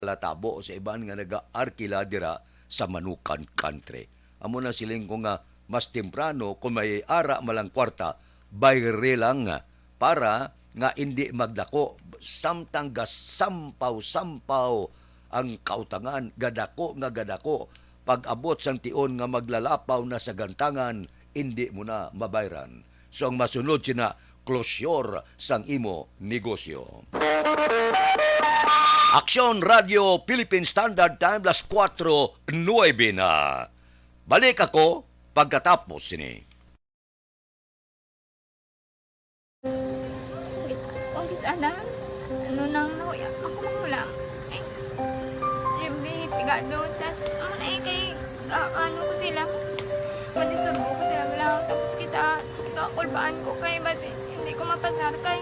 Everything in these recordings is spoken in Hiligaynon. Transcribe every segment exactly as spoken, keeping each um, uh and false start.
tatabo sa iban nga nagaarkila dira sa Manukan Country. Amo na siling ko nga mas temprano, kung may ara man lang kwarta, bayre lang, para nga indi magdako, samtang gasampaw-sampaw ang kautangan, gadako nga gadako. Pag-abot sang tion nga maglalapaw na sa gantangan, indi mo na mabayran. So, ang masunod sina, closure sang imo negosyo. Aksyon Radio Philippine Standard Time, las kuwatro nuwebe na. Balik ako pagkatapos sini. Kung kis-, ana, ano nang nahuya, ako manghulam. Ay, Jimmy, pigado, tas, ano na eh, kay, ah, ano ko sila, kung isurbo ko sila, wala, tapos kita, kakulbaan ko kay, basi, hindi ko mapasar kay.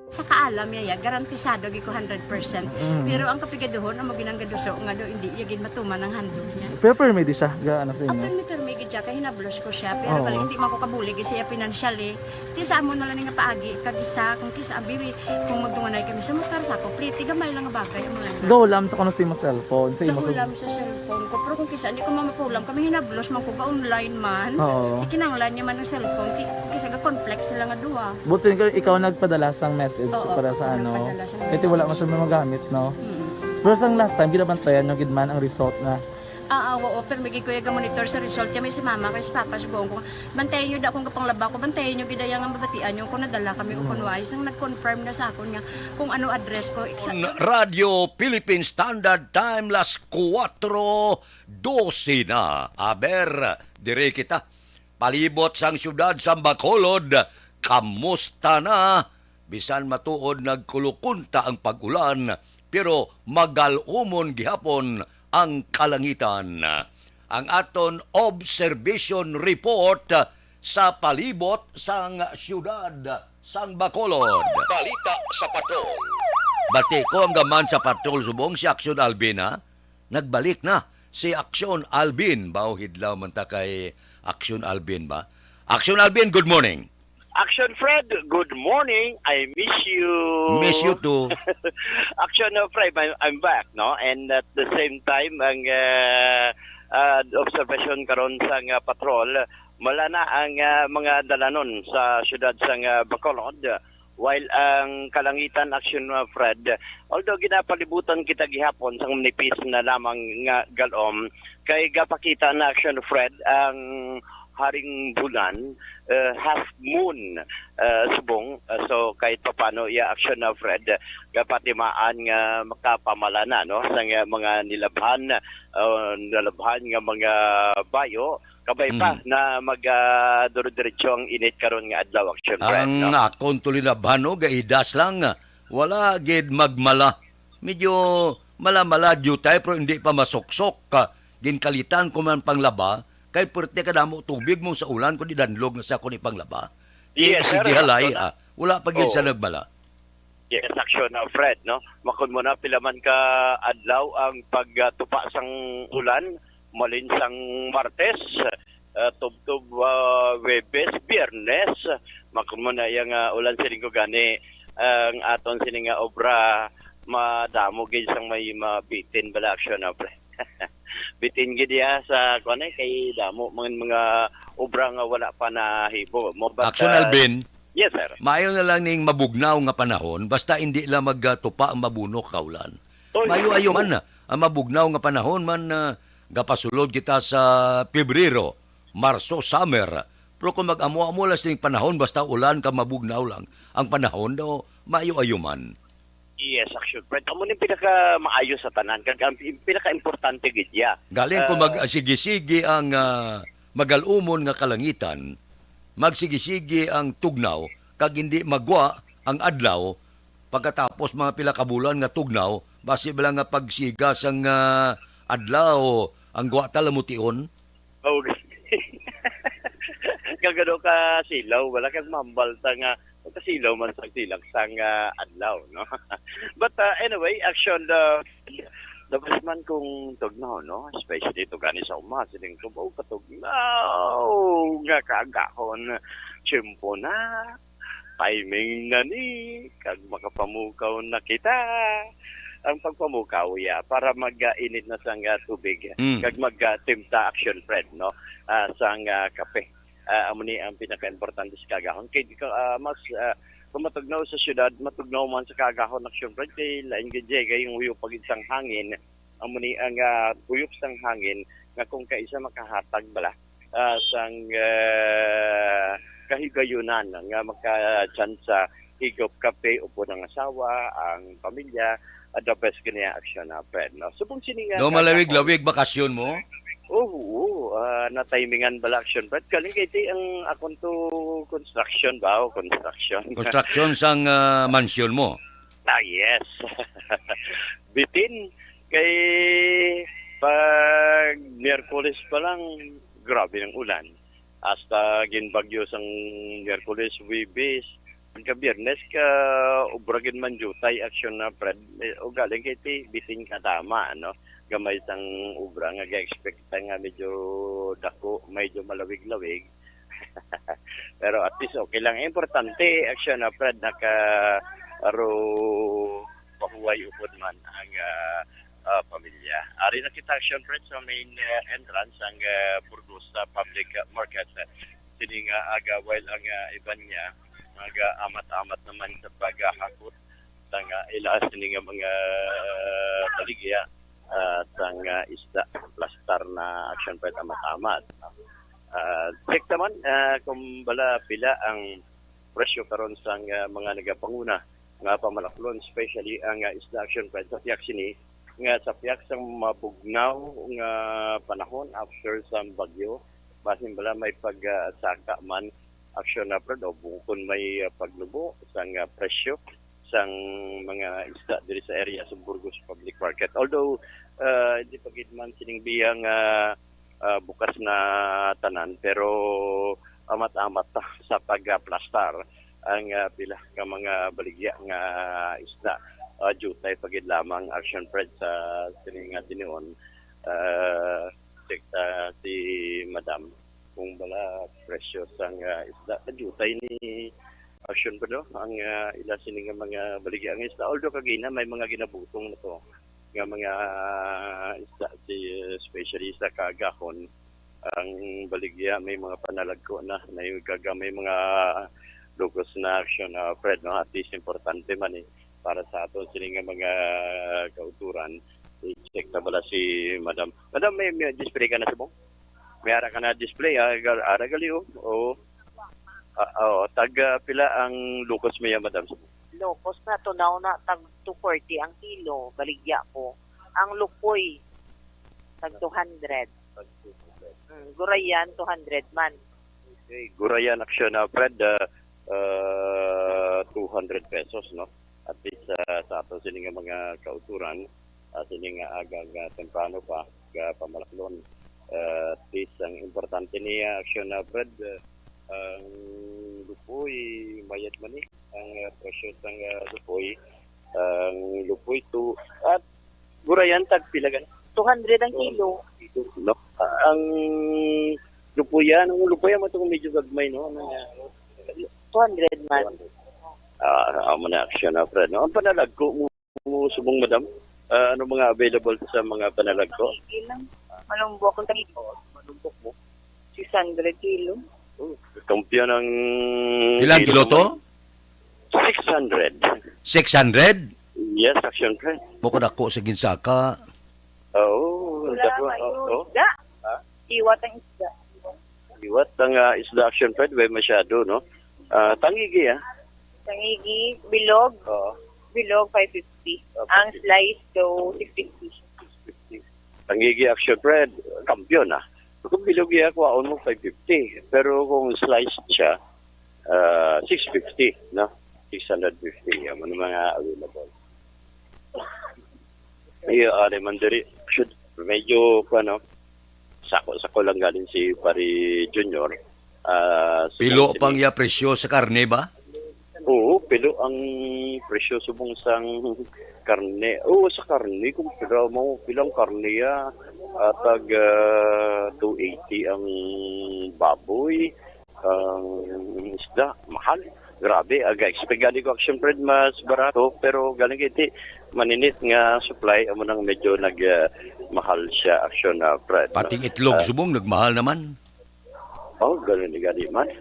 Sa kaalam niya, ya, garantisado gid ko hundred percent. Mm. Pero ang kapigaduhon, amo ginang gaduso nga do, hindi niya gid matuman ang handog niya. Pero permi di siya, ga-, ano sa imo? Permi, permi gid siya, kay hinablos ko siya. Pero Oo. bali, hindi man ko kabulig siya financially. Ti sa amo na lang nga paagi, kag isa, kung kisa, abi, kung magdunganay kami sa motor, sa ako, pliti, gamay lang nga bagay, amo lang. Gahulam sa kuno sa imo cellphone, sa imo Gahulam sa cellphone ko. Pero kung kisa, hindi ko mamapulam, kami hinablos man ko, ga-online man. Oo. Ikinanglan niya man ang cellphone, ti, kung kisa, ga-conflict sila nga duha. But since ikaw nagpadala sang message Oo, para sa ako ano, nagpadala sang kaya wala message. Masyadong magamit, no? Mm. Pero sang last time, ginabantayan nyo gid man ang result na. Ah, ah, oo, pero may gid ko ya ga-monitor sa result. Kaya may si mama, kay si papa, si buong ko. Bantayan nyo da kung kapanglaba ko, bantayan nyo gid ya nga mabatian nyo kung nadala kami o Mm. kung wais. Nang nag-confirm na sa akon nga kung ano address ko, exact. Radio Philippine Standard Time, las kuwatro dose na. Aber, dire kita. Palibot sang siyudad sang Bacolod, kamusta na? Bisan matuod nagkulukunta ang pag-ulan, pero magal-umon gihapon ang kalangitan. Ang aton observation report sa palibot sang siyudad sang Bacolod. Balita sa Patrol. Bati ko ang gaman sa Patrol subong si Aksyon Alvin, ha? Nagbalik na si Aksyon Alvin. Bao hidlaw man ta kay Aksyon Alvin ba? Aksyon Alvin, good morning. Action Fred, good morning. I miss you. Miss you too. Action, uh, Fred, I'm, I'm back, no? And at the same time, ang, uh, uh, observation karon sa nga patrol, mala na ang, uh, mga dalanon sa siyudad sa nga Bacolod. While ang kalangitan, Action, uh, Fred, although ginapalibutan kita gihapon sang manipis na lamang nga galom, kay gapakita na, Action Fred, ang haring bulan, uh, half moon, uh, subong. Uh, so, kahit papano, ya, Action, uh, Fred, gapatimaan nga makapamala na, no, sa nga mga nilabhan, uh, nalabhan nga mga bayo, kabay pa Mm. na mag, uh, duro-diretso ang init karon nga adlaw, Action Fred, Ang no? akon tulinabhan, no, gaidas lang, wala gid magmala. Medyo mala-mala diutay, pero hindi pa masuksok. Ka, ginkalitan ko man panglaba, kay puwerte kadamo tubig mo sa ulan, kundi danlog na sa akon ipanglaba. Yes, sige, sir. Halay, Ano na? ah. Wala pa gid sa Oo. nagmala. Yes, Action, uh, Fred, no? Makon mo na, pila man ka adlaw ang pagtupa sang ulan, malin sang Martes, uh, tubtob, uh, Webes, Biyernes, makon mo na yang, uh, ulan siling ko gani, ang aton sini nga obra madamo gid sang may mabitin bala, action, ah, pre. Bitin gid ya sa kuan, eh, kay damo mga, mga obra nga wala pa nahimo mo. But, Action, ah, Alvin. Yes, sir. Maayo na lang ning mabugnaw nga panahon, basta hindi lang magtupa ang mabunok, kaulan. Oy, Maayo-ayo man na ang mabugnaw nga panahon man, ah, gapasulod kita sa Pebrero, Marso, summer. Pero kung mag-amo-amo lang sining panahon, basta ulan ka mabugnaw lang ang panahon, no, maayo-ayo man. Yes, action, Fred. Amo ni pinaka maayo sa tanan. Kag ang pinaka importante gid ya. Galing kung Ah, mag-sige-sige ang, ah, magalumon nga kalangitan, magsige-sige ang tugnaw, kag hindi magwa ang adlaw, pagkatapos mga pila ka bulan nga tugnaw, basi bala nga pagsiga sang, ah, adlaw, ang gwa ta lamution. Oh, kagano ka silaw, wala kag mambal ta nga kasilaw man sa silak sang, ah, adlaw, no? But, ah, anyway, action, the the best man kung tugnaw, no? Especially to gani sa uma, siling ko, oh, katugnaw nga kaagahon. Tiyempo na, timing na ni, kag makapamukaw na kita. Ang pagpamukaw, ya, para mag-init na sang, ah, tubig, Mm. kag mag-timpla, action, Fred, no? Ah, sang, ah, kape. Ah, amo ni ang pinaka-importante sa kaagahon. Kay, ah, mas, ah, kung matugnaw sa syudad, matugnaw man sa kaagahon, action, Fred, kay lain gid, kay ang huyop pa gid sang hangin, amo ni ang, ah, huyop sang hangin nga kung kaisa makahatag bala, ah, sang, ah, kahigayunan nga makatsansa higop kape upod ang asawa, ang pamilya, ah, the best gani ang action, ah, Fred, no? Subong sini nga No, kaagahon. malawig-lawig bakasyon mo? Oo, oo. Ah, na-timingan bala, action, Fred. Galing kay ti ang akon to construction ba? O construction. Construction sang, ah, mansyon mo? Ah, yes. Bitin. Kay pag Miyerkules pa lang, grabe ng ulan. Hasta ginbagyo sang Miyerkules, Huwebes, pagka Biyernes ka obra gid man jutay, action na, Fred. Eh, o galing kay ti bitin ka tama, ano? Gamay sang obra nga ga-expect ta nga medyo dako, medyo malawig-lawig. Pero at least okay lang. Importante, action na, Fred, naka aro pahuway upod man ang, ah, ah, pamilya. Ari na kita, action, Fred, sa main, ah, entrance ang, ah, Burgos sa public, ah, market. Sini nga aga, while ang, ah, iban niya, mga amat-amat naman sa paghakot sang, ah, ila sini nga mga, ah, baligya, ah, sang, ah, isda, plastar na, action, Fred, amat-amat. Ah, check naman, ah, kung bala pila ang presyo karon sang, ah, mga nagapanguna nga pamalaklon, especially ang, ah, isda, action, Fred, sa pihak sini, nga sa pihak sang mabugnaw nga panahon after sang bagyo, basin bala may pagsaka man, action, na, Fred, o bukon may, ah, paglubo sang, ah, presyo sang mga isda diri sa area sa Burgos Public Market. Although, ah, hindi pa gid man sining biyang, ah, ah, bukas na tanan, pero amat-amat ta sa pagplastar ang, ah, pila ka mga baligya nga isda. Ah, jutay pa gid lamang, action, Fred, sa sining nga tinuon. Ah, check ta si Madam kung bala presyo sang, ah, isda. Ah, jutay ni, action, Fred, no? Ang, ah, ila sini nga mga baligya nga isda. Although kagina may mga ginabutong na to nga mga isda, si, especially sa kaagahon, ang baligya may mga panalagko na, may gaga, may mga lugos na, action, ah, Fred, no? At least importante man, eh, para sa aton sini nga mga kauturan. I-check na bala si Madam. Madam, may, may display ka na subong? May ara ka na display, ah, gal-, ara gali, oh. Oo. Ah, oh, tag, ah, pila ang lukos mo yan, Madam? Lukos na, tunaw na, tag two forty ang kilo, baligya ko. Ang lupoy, tag two hundred. Mm, gurayan, two hundred man. Okay, gurayan, action, ah, Fred, ah, ah, two hundred pesos, no? At least, ah, sa ato sini nga mga kauturan, ah, sini nga aga nga temprano pa, ga pamalaklon. Ah, at least, ang importante niya, action, ah, Fred, ah, ang lupoy, mayad man ni, ang, ah, presyo sang, ah, lupoy, ang lupoy to, at gurayan, tag pila gani? Two hundred ang kilo. No? Ah, ang lupuyan, ang lupuyan mo itong medyo gagmay, no? Ang, ah, Two hundred man. Ah, amo na, action, na, Fred, no? Ang panalagko mo, mo Subong, madam, ah, ano mga available sa mga panalagko? Sige lang. Malumbok ang kilo. Malumbok mo? Six hundred kilo. Oh, kampiyon ang Ilang kilo kilo to? Six hundred. Six hundred? Yes, Action Fred. Mo ko dako sa ginsaka. Oo, Wala dako, pa yun. Oo. Isda. Ha? Iwat ang isda. Iwat ang, ah, isda, Action Fred, way masyado, no? Ah, tangigi, ah. Tangigi, bilog. Oo. Bilog, five fifty. Ah, Ang five fifty. Slice, so, six fifty. Tangigi, Action Fred, kampiyon, ah. Kung bilog iya, kuhaon mo five fifty. Pero kung sliced siya, ah, six fifty, no? Six hundred fifty, yan ang mga available. Iya, ari man diri. Should, medyo, ano, sako-sako lang galing si Pari Junior. Ah, sa Pilo sining pang iya presyo sa karne ba? Oo, pilo ang presyo subong sang karne. Oo, sa karne, kung pila mo, pilang karne, ah, ah, tag, ah, two eighty ang baboy, ang isda, mahal. Grabe, aga-expect gani ko, Action Fred, mas barato, pero galing kay ti maninit nga supply, amo nang medyo nag, ah, mahal siya, Action, ah, Fred, no? Pating itlog Ah. subong nagmahal naman. Oh, ganun ni gani man.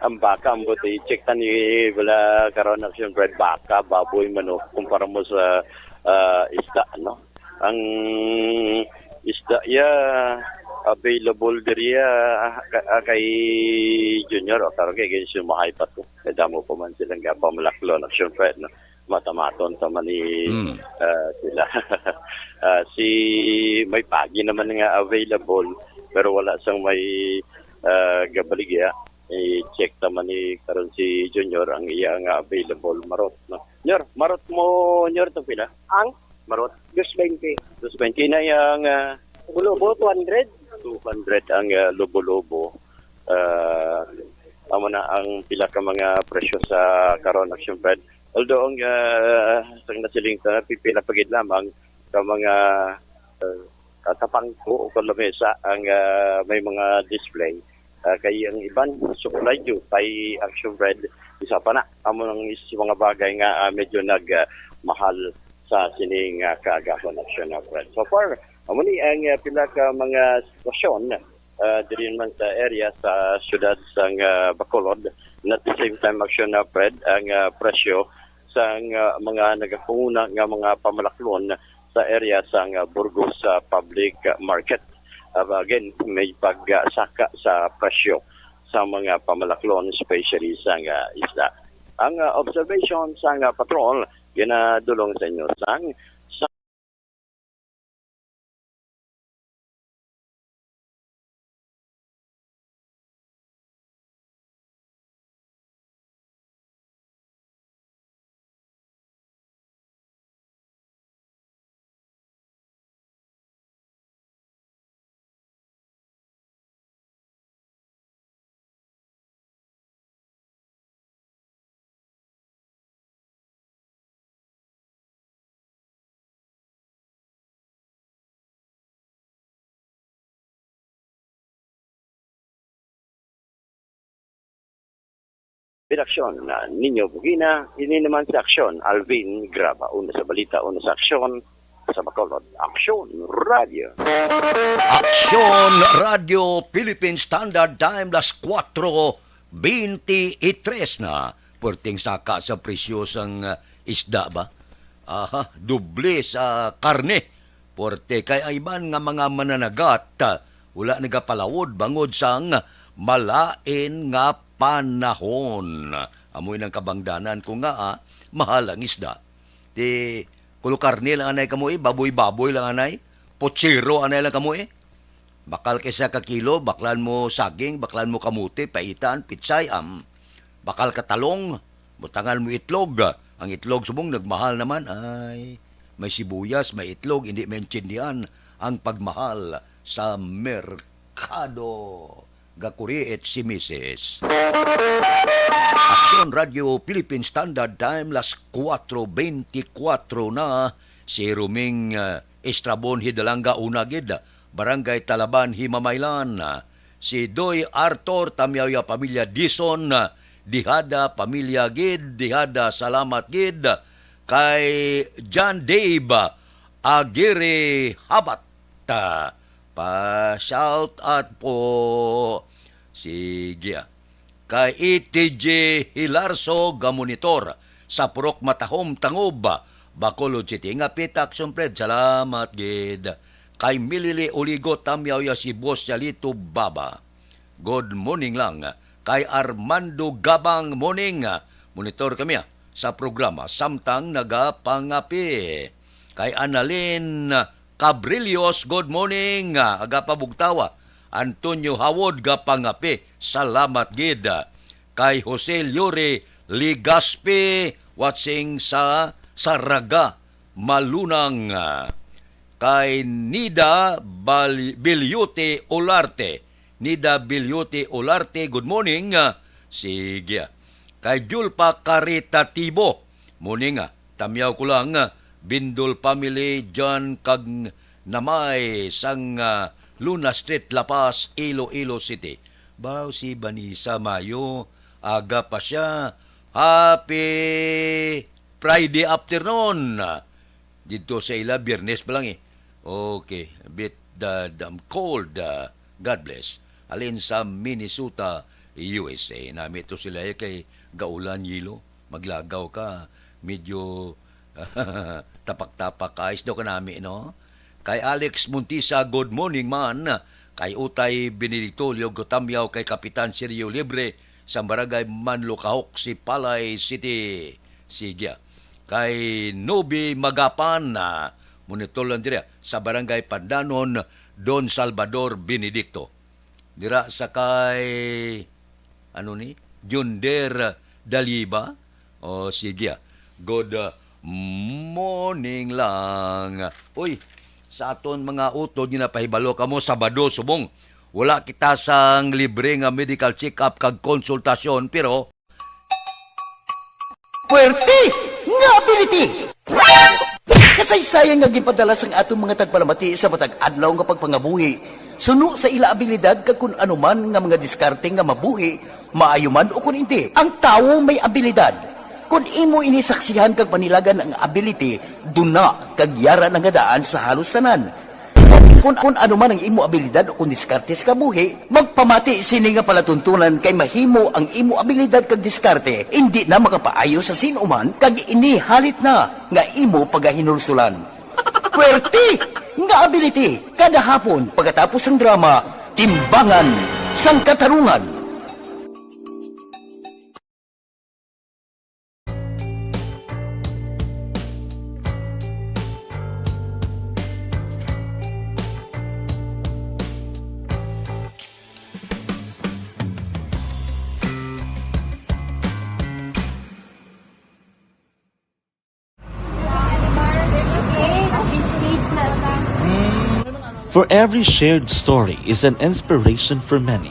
Ang baka, ang buti, check ta ni wala karon, Action Fred, baka, baboy, manok, kumpara mo sa, ah, isda, no? Ang isda, ya, available diri, ah, ka-, ah, kay Junior, o, karon kay, kay sumahay pa to. Kay damo pa man silang gapamalaklon, Action Fred, no? Matamaton sa man ni, Mm. ah, sila. Ah, si, may pagi naman nga available, pero wala sang may, ah, gabaligya. I-check ta man ni karon si Junior ang iya nga available marot, no? Junior, marot mo, Junior, itong pila? Ang? Marot? Dos twenty. Dos twenty na yang, ah, Lobo-lobo, two hundred. Two hundred ang, ah, lobo-lobo. Ah, amo na ang pila ka mga presyo sa karon, Action Fred. Although ang, ah, sang nasiling ta, pipila pa gid lamang ka mga, ah, katapangko o kalamesa ang, ah, may mga display. Ah, kay ang iban, supply due kay Action Fred, isa pa na. Amo nang isa sa mga bagay nga, ah, medyo nag, ah, mahal sa sining, ah, kaagahon, Action Fred. So far, amo ni ang, ah, pila ka mga sitwasyon, ah, diri man sa area sa siyudad sang, ah, Bacolod. And at the same time, Action Fred, ang, ah, presyo sang, ah, mga nagapanguna nga mga pamalaklon sa area sang, ah, Burgos, ah, Public, ah, Market. Ah, again, may pagsaka sa presyo sa mga pamalaklon, especially sa, ah, isda. Ang, ah, observation sa, ah, patrol, ginadulong sa inyo sang Redaksyon na ninyo bugina, ini naman sa aksyon, Alvin Graba. Una sa balita, una sa aksyon, sa Bacolod. Aksyon Radio. Aksyon Radio Philippine Standard Time, las kuwatro beintitres na. Perting saka sa presyo sang, ah, isda ba? Aha, doble sa karne. Puwerte kay ang iban nga mga mananagat, ah, wala nagapalawod bangod sang malain nga panahon. Amoy nang kabangdanan ko nga, ah, mahal ang isda. Ti, kulo karne lang anay kamo, eh, baboy-baboy lang anay, pochero anay lang kamo, eh. Bakal kay isa ka kilo, baklan mo saging, baklan mo kamote, paitan, pitsay, am. Bakal ka talong, butangan mo itlog. Ang itlog subong nagmahal naman, ay, may sibuyas, may itlog, hindi maintindihan ang pagmahal sa merkado. Gakuriit si Misis. Aksyon Radio Philippine Standard Time, las kuwatro beintikwatro na. Si Ruming, ah, Estrabon Hidalanga, una gid, Barangay Talaban, Himamaylan. Si Doy Arthur Tamyawya, pamilya Dison, Dihada, pamilya gid, Dihada, salamat gid. Kay John Dave Aguirre Habat, pa shout out po. Sige. Kay E T J Hilarso, ga monitor sa Purok Matahom, Tangob, Bacolod City. Nga pitak, sumpred, salamat gid. Kay Milili Oligo, tamyaw ya si Boss Yalito Baba. Good morning lang. Kay Armando Gabang, morning. Monitor kami, ah, sa programa samtang nagapangapi. Kay Annalyn Cabrillos, good morning. Ah, aga pa bugtawa. Antonio Hawod, gapangapi. Salamat gid. Kay Jose Llore Ligaspi, watching sa Saraga, Malunang. Kay Nida Bal-, Bilyute Olarte. Nida Bilyute Olarte, good morning. Sige. Kay Julpa Caritativo, morning. Tamyaw ko lang, Bindol family, John kag Namay sang, ah, Luna Street, La Paz, Iloilo City. Baw si Vanessa Mayo, aga pa siya. Happy Friday afternoon. Didto sa ila, Biyernes pa lang eh. Okay, bit the, the cold. Ah, God bless. Halin sa Minnesota, U S A. Nami to sila eh, kay gaulan, yelo. Maglagaw ka, medyo tapak-tapak ka, isdo ka nami, no? Kay Alex Montisa, good morning man. Kay Utay Benedicto, Liogo Tamyaw, kay Kapitan Sergio Libre, sa Barangay Manlukahok, Sipalay City. Sige. Kay Nobi Magapan, ah, monitor lang diri, ah, sa Barangay Pandanon, Don Salvador Benedicto. Dira sa kay, ano ni? Jonder Daliba? O, sige, ah. Good, ah, morning lang. Uy, sa aton mga utod nga napahibalo kamo, Sabado subong, wala kita sang libre nga medical check-up kag konsultasyon, pero Puwerte nga ability! Kasaysayan nga ginpadala sang aton mga tagpalamati sa matag adlaw nga pagpangabuhi, suno sa ila abilidad kag kun ano man nga mga diskarte nga mabuhi, maayo man o kun indi. Ang tawo may abilidad. Kon imo ini saksihan kag panilagan ang ability, duna kag yara na nga daan sa halos tanan. Kon, kon ano man ang imo abilidad o kon diskarte sa kabuhi, magpamati sini nga palatuntunan kay mahimo ang imo abilidad kag diskarte indi na makapaayo sa sin-o man kag ini halit na nga imo pagahinulsulan. Puwerte nga ability kada hapon pagkatapos sang drama, Timbangan sang Katarungan. For every shared story is an inspiration for many.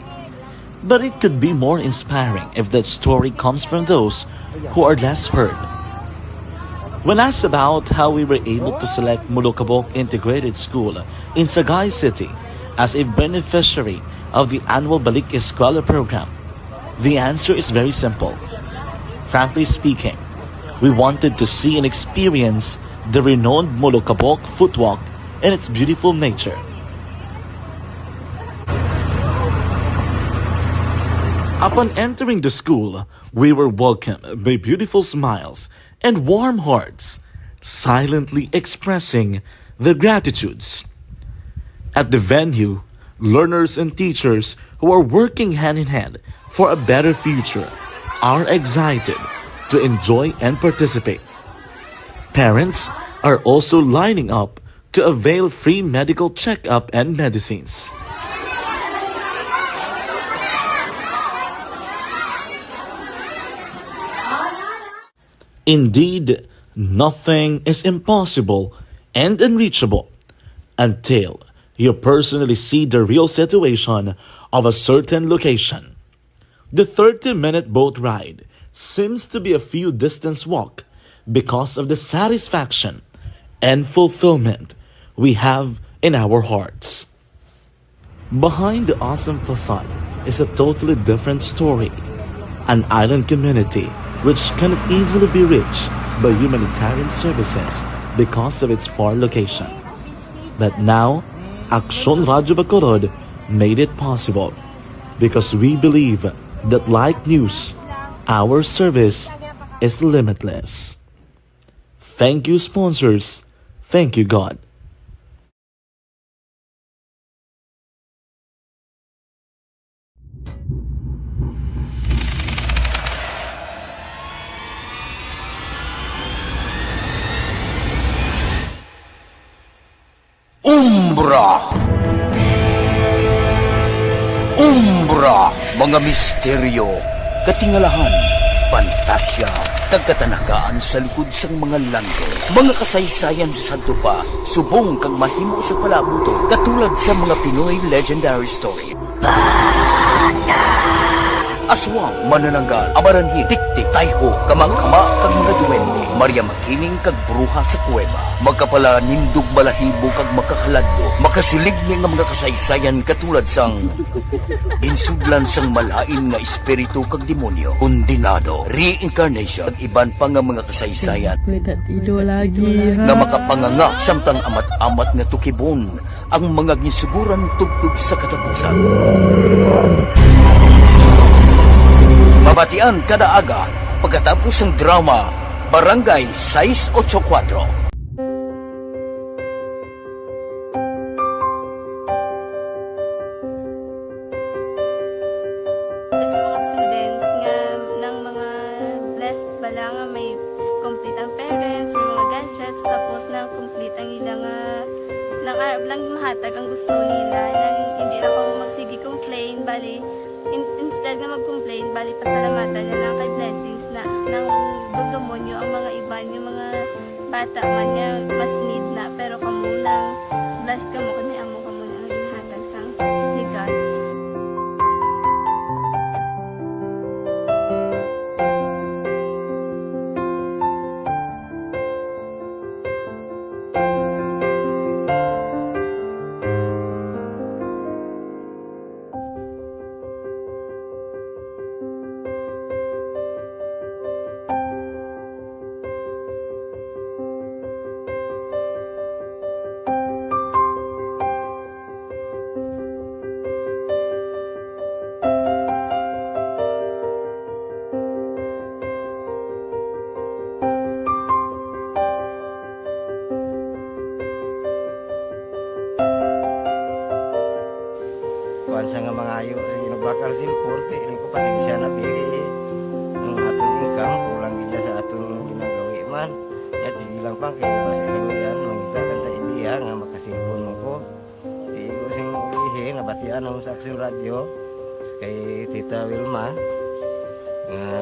But it could be more inspiring if that story comes from those who are less heard. When asked about how we were able to select Molokabok Integrated School in Sagay City as a beneficiary of the annual Balik Eskwela program, the answer is very simple. Frankly speaking, we wanted to see and experience the renowned Molokabok Footwalk and its beautiful nature. Upon entering the school, we were welcomed by beautiful smiles and warm hearts, silently expressing their gratitudes. At the venue, learners and teachers who are working hand in hand for a better future are excited to enjoy and participate. Parents are also lining up to avail free medical checkup and medicines. Indeed, nothing is impossible and unreachable until you personally see the real situation of a certain location. The thirty-minute boat ride seems to be a few distance walk because of the satisfaction and fulfillment we have in our hearts. Behind the awesome facade is a totally different story, an island community which cannot easily be reached by humanitarian services because of its far location. But now, Aksyon Radyo Bacolod made it possible because we believe that, like news, our service is limitless. Thank you, sponsors. Thank you, God. Umbra. Umbra, mga misteryo, katingalahan, pantasya, kag katanagaan sa likod sang mga langgam. Mga kasaysayan sa sadto pa, subong kag mahimo sa palaabuton, katulad sa mga Pinoy legendary story. Aswang, manananggal, amaranhit, tiktik, tayho, kamangkama, kag mga duwende, Maria Makiling, kag bruha sa kuweba. Makapalanindog balahibo kag makahaladlok, makasiligni nga mga kasaysayan katulad sang ginsudlan sang malain nga espiritu kag demonyo, kondenado, reincarnation, kag iban pa nga mga kasaysayan May tatido lagi, ha? nga makapanganga samtang amat-amat nga tukibon ang mga ginsuguran tubtob sa katapusan. Mabatian kada aga pagkatapos sang drama Barangay sais ocho kuwatro. Sa mga students nga nang mga blessed bala nga may complete ang parents, may mga gadgets, tapos na complete ang ila nga nang arab lang mahatag ang gusto nila, nang hindi na kamo magsige complain, bali in- instead nga mag-complain, bali pasalamatan na lang kay blessings na nang dugdumonyo ang mga iban nga mga bata man nga mas need na, pero kamo lang blessed kamo kay may amo kamo nga ginhatag sang ni God. Kuan sa nga mangayo, sige, nagbakal cellphone, ti, ini ko, pasensya na, biri. Ang aton income, kulang gid sa aton ginagawi man. Yat, sige lang, pang, kay basi kaluyan, mangita lang ta ideya nga makasilpon mo ko. Ti, ko sing ulihi, nabatian ako sa Aksyon Radyo, kay Tita Wilma, nga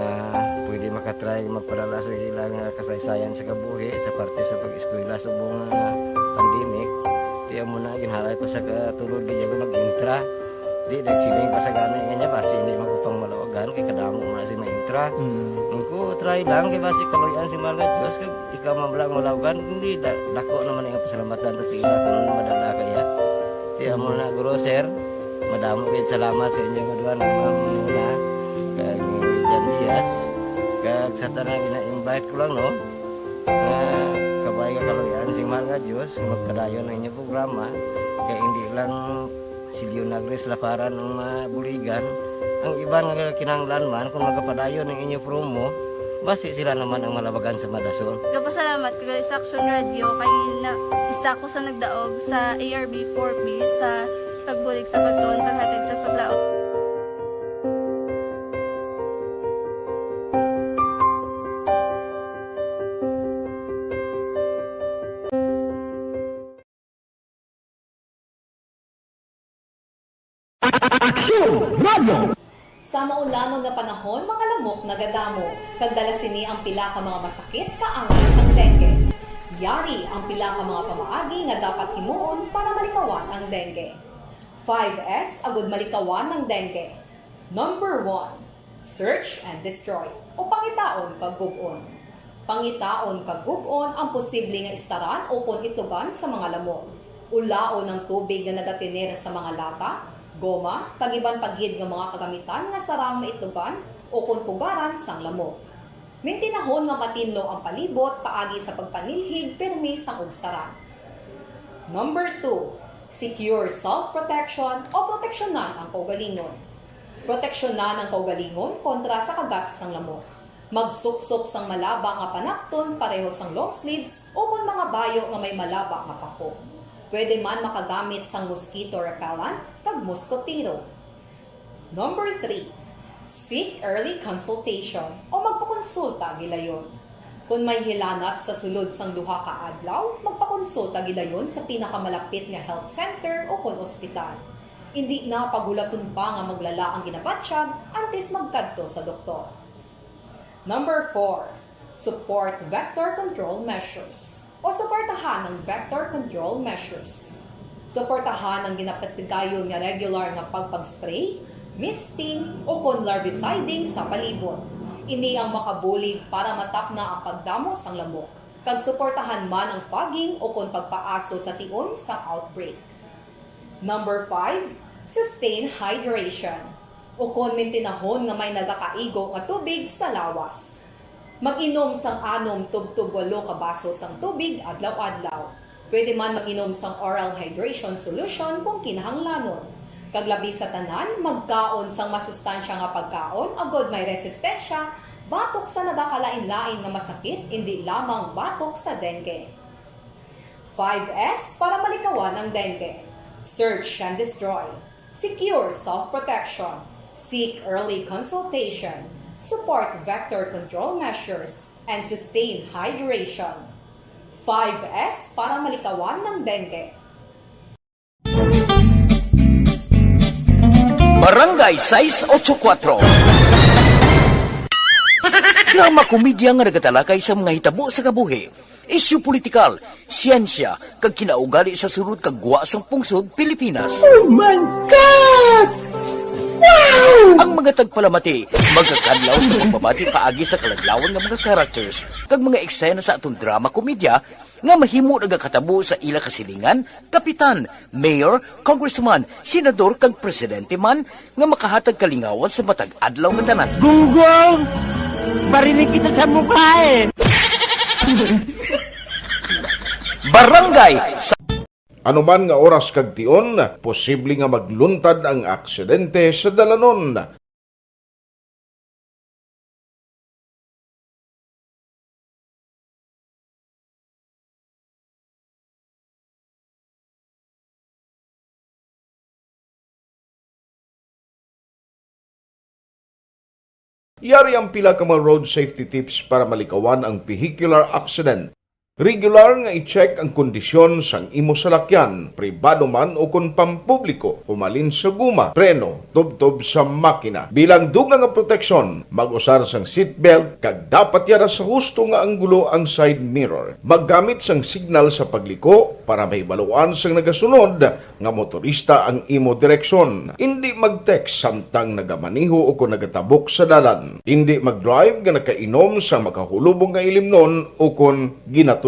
pwede makatry magpadala sa ila nga kasaysayan sa kabuhi sa parte sa pag-eskwela subong nga pandemic. Ti amo na, ginhalay ko sa katulod, di ako nag-intra. Di, nagsiling pa sa gani nga niya, basi hindi man ko pang malawagan, kay kadamo man si maintra. Mm. Ang ko, try lang, kay basi kaluyan si Mahal nga Diyos, kag ikaw man bala ang malawagan, hindi, da-, dako naman ang pasalamatan ta sa ila kung madala kaya. Ti amo na, guro, sir, madamo kayo salamat sa inyo nga duha nga mga muna, kag ni Jan Diaz, kag sa tanan gina-invite ko lang, no, nga kabay nga kaluyan si Mahal nga Diyos, nga magpadayon ang inyong programa, kay hindi lang si Leonagris Laparan ang mabuligan, ang iban nga kinahanglan man, kung magapadayon ang inyo promo, basi sila naman ang malabagan sa madasol. Gapasalamat ko gali sa Aksyon Radyo kay na, isa ko sa nagdaog sa A R B four B sa pagbulig sa pagtuon, paghatag sa paglaom. Aksyon Radyo! Sa maulamon nga panahon, mga lamok nagadamo, kag dala sini ang pila ka mga masakit kaangay sang dengue. Yari ang pila ka mga pamaagi nga dapat himuon para malikawan ang dengue. Five S agud malikawan ang dengue. Number one, search and destroy, o pangitaon kag gub-on. Pangitaon kag gub-on ang posible nga istaran ukon itlugan sa mga lamok. Ulaon ang tubig nga nagatener sa mga lata, goma, kag iban pa gid nga mga kagamitan nga sarang maitlugan ukon pugaran sang lamok. Mintinahon nga matinlo ang palibot paagi sa pagpanilhig pirmi sang ugsaran. Number two, secure self-protection o proteksyonan ang kaugalingon. Proteksyonan ang kaugalingon kontra sa kagat sang lamok. Magsuksok sang malaba nga panakton pareho sang long sleeves o kon mga bayo nga may malaba nga pako. Pwede man makagamit sang mosquito repellent kag moskotero. Number three, seek early consultation o magpakonsulta gilayon. Kon may hilanat sa sulod sang duha ka adlaw, magpakonsulta gilayon sa pinakamalapit nga health center o kon ospital. Indi na paghulaton pa nga maglala ang ginabatyag antes magkadto sa doktor. Number four, support vector control measures o suportahan ang vector control measures. Suportahan ang ginapatigayon nga regular nga pagpag-spray, misting, o kon larviciding sa palibot. Ini ang makabulig para matapna ang pagdamo sang lamok, kag suportahan man ang fogging o kon pagpaaso sa tion sang outbreak. Number five, sustain hydration, ukon mintinahon nga may nagakaigo nga tubig sa lawas. Mag-inom sang anom tubtob walo ka baso sang tubig adlaw-adlaw. Pwede man mag-inom sang oral hydration solution kung kinahanglanon. Kag labi sa tanan, magkaon sang masustansya nga pagkaon agod may resistensya batok sa nagakalain-lain nga masakit, indi lamang batok sa dengue. Five S para malikawan ang dengue. Search and destroy. Secure self-protection. Seek early consultation. Support vector control measures and sustain hydration. Five S para malikawan ng dengue. Barangay sais otso kuwatro. Drama komedya nga nagatalakay sa mga hitabo sa kabuhi, isyu politikal, siyensya, kag kinaugali sa sulod kag gwa sang pungsod Pilipinas. Oh my God! Wow! Ang mga tagpalamati magakadlaw sa pagbabati paagi sa kaladlawan nga mga characters kag mga eksena sa aton drama komedya nga mahimo nagakatabo sa ila kasilingan, kapitan, mayor, congressman, senador kag presidente man nga makahatag kalingawan sa matag adlaw nga tanan. Gunggong! Barinig kita sa mukha eh! Barangay sa Ano man nga oras kag tion, posible nga magluntad ang aksidente sa dalanon. Yari ang pila ka mga road safety tips para malikawan ang vehicular accident. Regular nga i-check ang kondisyon sang imo salakyan, pribado man o kon pampubliko, humalin sa guma, preno, tubtob sa makina. Bilang dugang nga proteksyon, mag-usar sang seatbelt kag dapat yara sa husto nga anggulo ang side mirror. Maggamit sang signal sa pagliko para mahibaluan sang nagasunod nga motorista ang imo direksyon. Indi mag-text samtang nagamaneho o kon nagatabok sa dalan. Indi mag-drive nga nakainom sa makahulubong nga ilimnon o kon ginatuyo.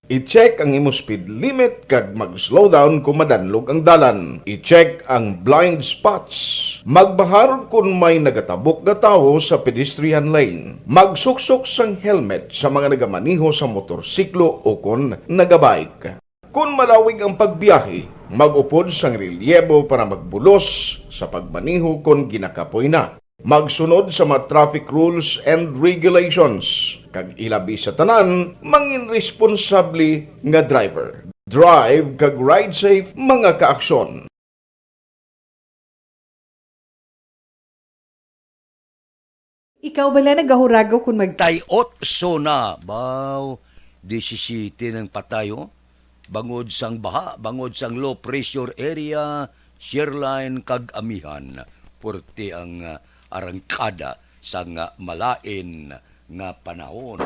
I-check ang imo speed limit kag mag-slow down kon madanlog ang dalan. I-check ang blind spots. Magbahar kon may nagatabok nga tawo sa pedestrian lane. Magsuksok sang helmet sa mga nagamaneho sa motorsiklo o kon nagabike. Kon malawig ang pagbiyahe, mag-upod sang relyebo para magbulos sa pagmaneho kon ginakapoy na. Magsunod sa mga traffic rules and regulations, kag ilabi sa tanan, mangin responsable nga driver. Drive kag ride safe, mga kaaksyon. Ikaw bala nagahuragaw kon mag- Tay otso na, baw, disisiyete nang patay, oh. Bangod sang baha, bangod sang low pressure area, shear line, kag amihan. Puwerte ang, ah, arangkada sang, ah, malain nga panahon.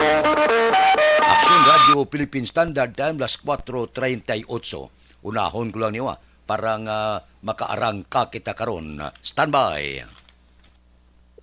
Action Radio Philippine Standard Time, las kuwatro treinta y ocho. Unahon ko lang niyo, ah, para nga makaarangka kita karon. Standby.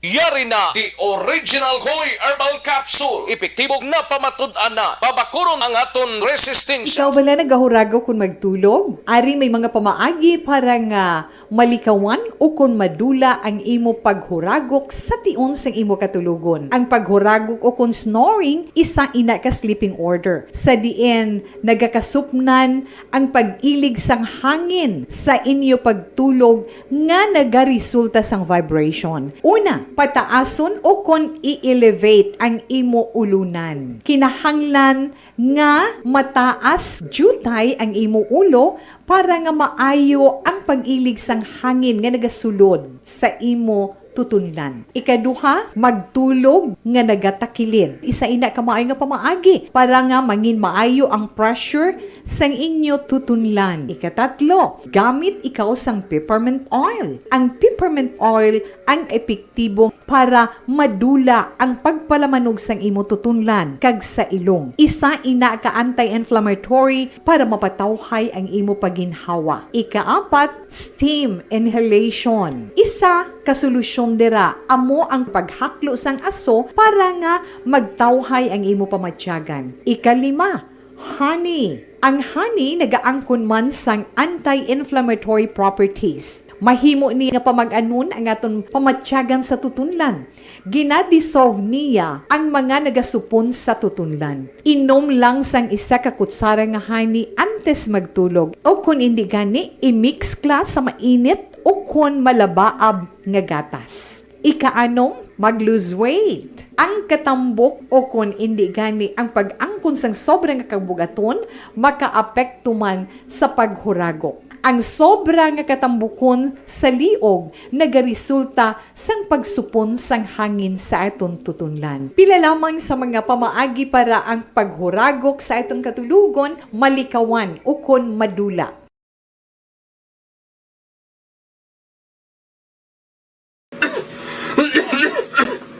Yari na, the original Hoy Herbal Capsule. Epektibo nga pamatud-an na. Pabakuron ang aton resistensya. Ikaw bala nagahuragaw kon magtulog? Ari may mga pamaagi para nga malikawan ukon madula ang imo paghuragok sa tion sang imo katulogon. Ang paghuragok ukon snoring isa ina ka sleeping order, sa diin nagakasupnan ang pag-ilig sang hangin sa inyo pagtulog nga nagaresulta sang vibration. Una, pataason ukon i-elevate ang imo ulunan. Kinahanglan nga mataas diutay ang imo ulo para nga maayo ang pag-ilig sang hangin nga nagasulod sa imo tutunlan. Ikaduha, magtulog nga nagatakilid. Isa ina ka maayo nga pamaagi para nga mangin maayo ang pressure sang inyo tutunlan. Ikatatlo, gamit ikaw sang peppermint oil. Ang peppermint oil ang epektibo para madula ang pagpalamanog sang imo tutunlan kag sa ilong. Isa ina ka anti-inflammatory para mapatawhay ang imo paginhawa. Ikaapat, steam inhalation. Isa ka solusyon dira amo ang paghaklo sang aso para nga magtawhay ang imo pamatyagan. Ikalima, honey. Ang honey nagaangkon man sang anti-inflammatory properties. Mahimo ni nga pamag-anon ang aton pamatyagan sa tutunlan. Gina-dissolve niya ang mga nagasupon sa tutunlan. Inom lang sang isa ka kutsara nga honey antes magtulog, o kon indi gani, i-mix ka sa mainit o kon malabaab nga gatas. Ikaanom, mag-lose weight. Ang katambok o kon indi gani ang pag-angkon sang sobra nga kabugaton makaapekto man sa paghuragok. Ang sobra nga katambukon sa liog nagaresulta sang pagsupon sang hangin sa aton tutunlan. Pila lamang sa mga pamaagi para ang paghuragok sa aton katulogon malikawan ukon madula.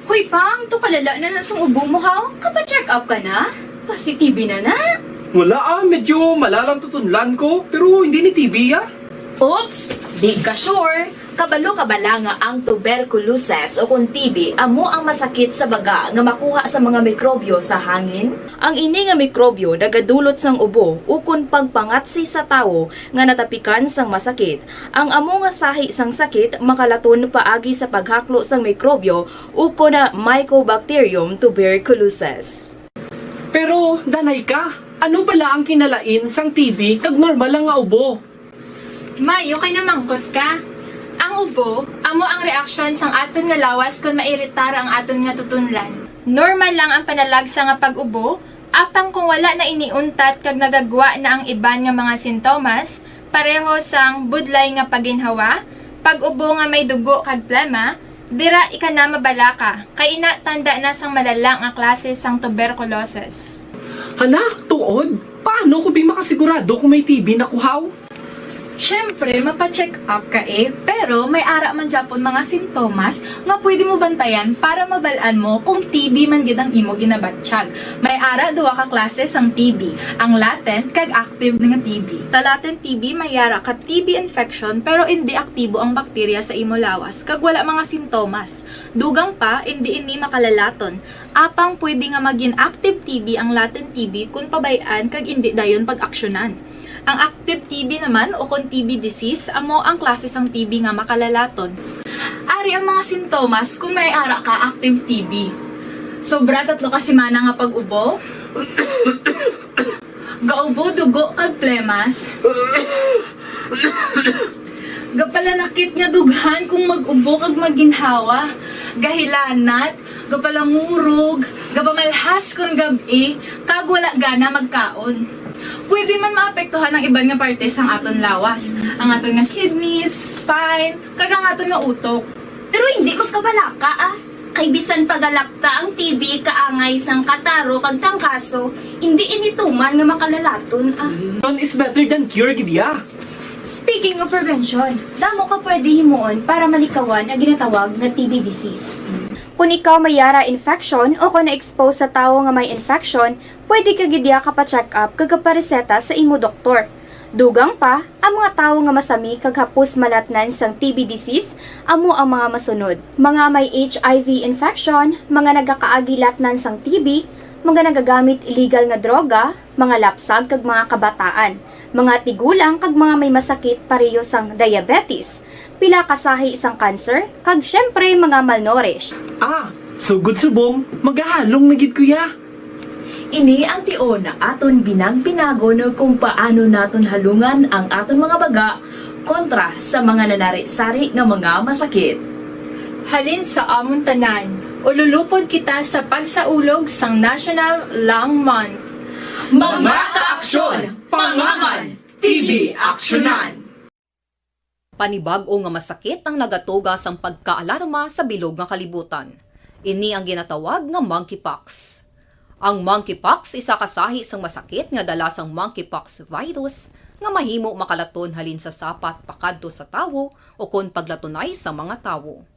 Hoy, Pang, to kalala na na sang ubo mo, ha? Kapa-check up ka na? Positive na na? Wala, ah, medyo malalang tutunlan ko, pero hindi ni T B, ah. Oops! Di ka sure? Kabalo ka bala nga ang tuberculosis o kon T B amo ang masakit sa baga nga makuha sa mga mikrobyo sa hangin? Ang ini nga mikrobyo nagadulot sang ubo ukon pagpangatsi sa tawo nga natapikan sang masakit. Ang amo nga sahi sang sakit makalaton paagi sa paghaklo sang mikrobyo ukon na Mycobacterium tuberculosis. Pero, danay ka, ano bala ang kinalain sang T B kag normal lang nga ubo? May, okay na mangkot ka. Ang ubo, amo ang reaksyon sang aton nga lawas kon mairitar ang aton nga tutunlan. Normal lang ang panalagsa nga pag-ubo, apang kung wala na ini untat kag nagagwa na ang iban nga mga sintomas, pareho sang budlay nga paginhawa, pag-ubo nga may dugo kag plema, dira ika na mabalaka, kay ina tanda na sang malala nga klase sang tuberculosis. Hala, tuod? Paano ko bi makasigurado kung may T B na ko, haw? Siyempre, mapa-check up ka, eh. Pero may ara man gyapon mga sintomas nga pwede mo bantayan para mabal-an mo kung T B man gid ang imo ginabatyag. May ara duha ka klase sang T B, ang latent kag active nga T B. Sa latent T B may ara ka T B infection pero indi aktibo ang bakterya sa imo lawas kag wala mga sintomas. Dugang pa, indi ini makalalaton. Apang pwede nga magin active T B ang latent T B kon pabay-an kag indi dayon pag-aksyonan. Ang active T B naman o kon T B disease amo ang klase sang T B nga makalalaton. Ari ang mga sintomas kon may ara ka active T B. Sobra tatlo ka semana nga pag-ubo. Gaubo dugo kag plemas. Gapalanakit nga dughan kung mag-ubo kag maginhawa. Gahilanat, gapalangurog, gapamalhas kon gab-i, kag wala gana magkaon. Pwede man maapektuhan ang iban nga parte sang aton lawas, ang aton nga kidneys, spine, kag ang aton nga utok. Pero hindi magkabalaka, ah. Kay bisan pa galapta ang T B kaangay sang kataro kag trangkaso, hindi ini tuman nga makalalaton, ah. Prevention is better than cure, gid ya. Speaking of prevention, damo ka pwede himuon para malikawan ang ginatawag nga T B disease. Kung ikaw may yara infection o kung na-expose sa tawo nga may infection, pwede ka gid ya kapa-check up kag kapareseta sa imo doktor. Dugang pa, ang mga tawo nga masami kag hapos malatnan sang T B disease amo ang mga masunod: mga may H I V infection, mga nagakaagi latnan sang T B, Mga nagagamit illegal nga droga, mga lapsag kag mga kabataan, mga tigulang kag mga may masakit pareho sang diabetes, pila ka sahi sang cancer, kag syempre mga malnourished. Ah, sugod subong, magahalong na gid ko ya. Ini ang tion aton binag-binagon kung paano naton halungan ang aton mga baga kontra sa mga nanari-sari nga mga masakit. Halin sa amon tanan, ululupod kita sa pagsaulog sang National Lung Month. Mga kaaksyon, pangaman, T B aksyonan! Panibag-o nga masakit ang nagatuga sang pagkaalarma sa bilog nga kalibutan. Ini ang ginatawag nga monkeypox. Ang monkeypox isa ka sahi sang masakit nga dala sang monkeypox virus nga mahimo makalaton halin sa sapat pakadto sa tawo ukon paglatunay sa mga tawo.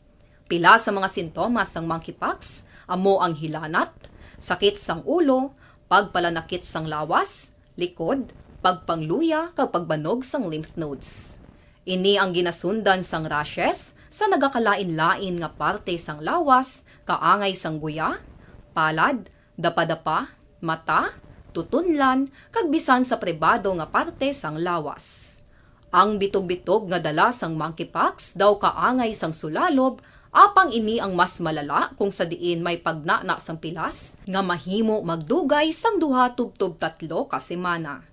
Pila sa mga sintomas sang monkeypox amo ang hilanat, sakit sang ulo, pagpalanakit sang lawas, likod, pagpangluya, kag pagbanog sang lymph nodes. Ini ang ginasundan sang rashes sa nagakalain-lain nga parte sang lawas, kaangay sang guya, palad, dapadapa, mata, tutunlan, kag bisan sa pribado nga parte sang lawas. Ang bitog-bitog nga dala sang monkeypox daw kaangay sang sulalob, apang ini ang mas malala kung sa diin may pagnana sang pilas nga mahimo magdugay sang duha tubtob tatlo ka semana.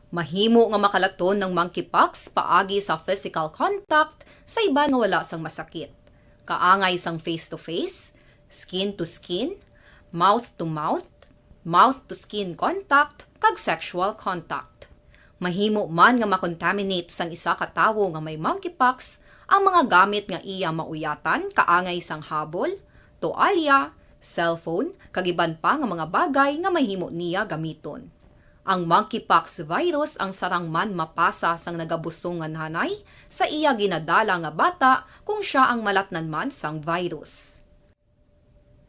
Mahimo nga makalaton ang monkeypox paagi sa physical contact sa iban nga wala sang masakit, kaangay sang face-to-face, skin-to-skin, mouth-to-mouth, mouth-to-skin contact, kag sexual contact. Mahimo man nga makontaminate sang isa ka tawo nga may monkeypox ang mga gamit nga iya mauyatan, kaangay sang habol, toalya, cellphone, kag iban pa nga mga bagay nga mahimo niya gamiton. Ang monkeypox virus ang sarang man mapasa sang nagabusong nga nanay sa iya ginadala nga bata kung sia ang malatnan man sang virus.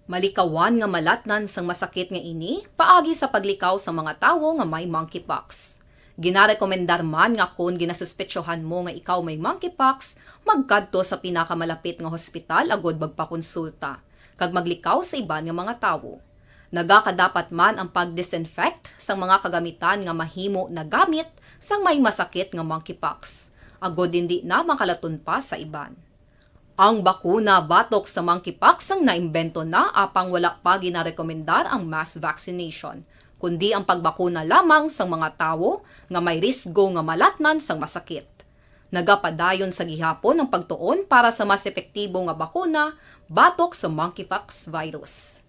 Malikawan nga malatnan sang masakit nga ini paagi sa paglikaw sa mga tawo nga may monkeypox. Ginarekomendar man nga kon ginasuspetsohan mo nga ikaw may monkeypox, magkadto sa pinakamalapit nga hospital agud magpakonsulta kag maglikaw sa iban nga mga tawo. Nagakadapat man ang pag-disinfect sang mga kagamitan nga mahimo nagamit sang may masakit nga monkeypox, agud indi na makalaton pa sa iban. Ang bakuna batok sa monkeypox ang naimbento na, apang wala pa ginarekomendar ang mass vaccination, kundi ang pagbakuna lamang sang mga tawo nga may risgo nga malatnan sang masakit. Nagapadayon sa gihapon ang pagtuon para sa mas epektibo nga bakuna batok sa monkeypox virus.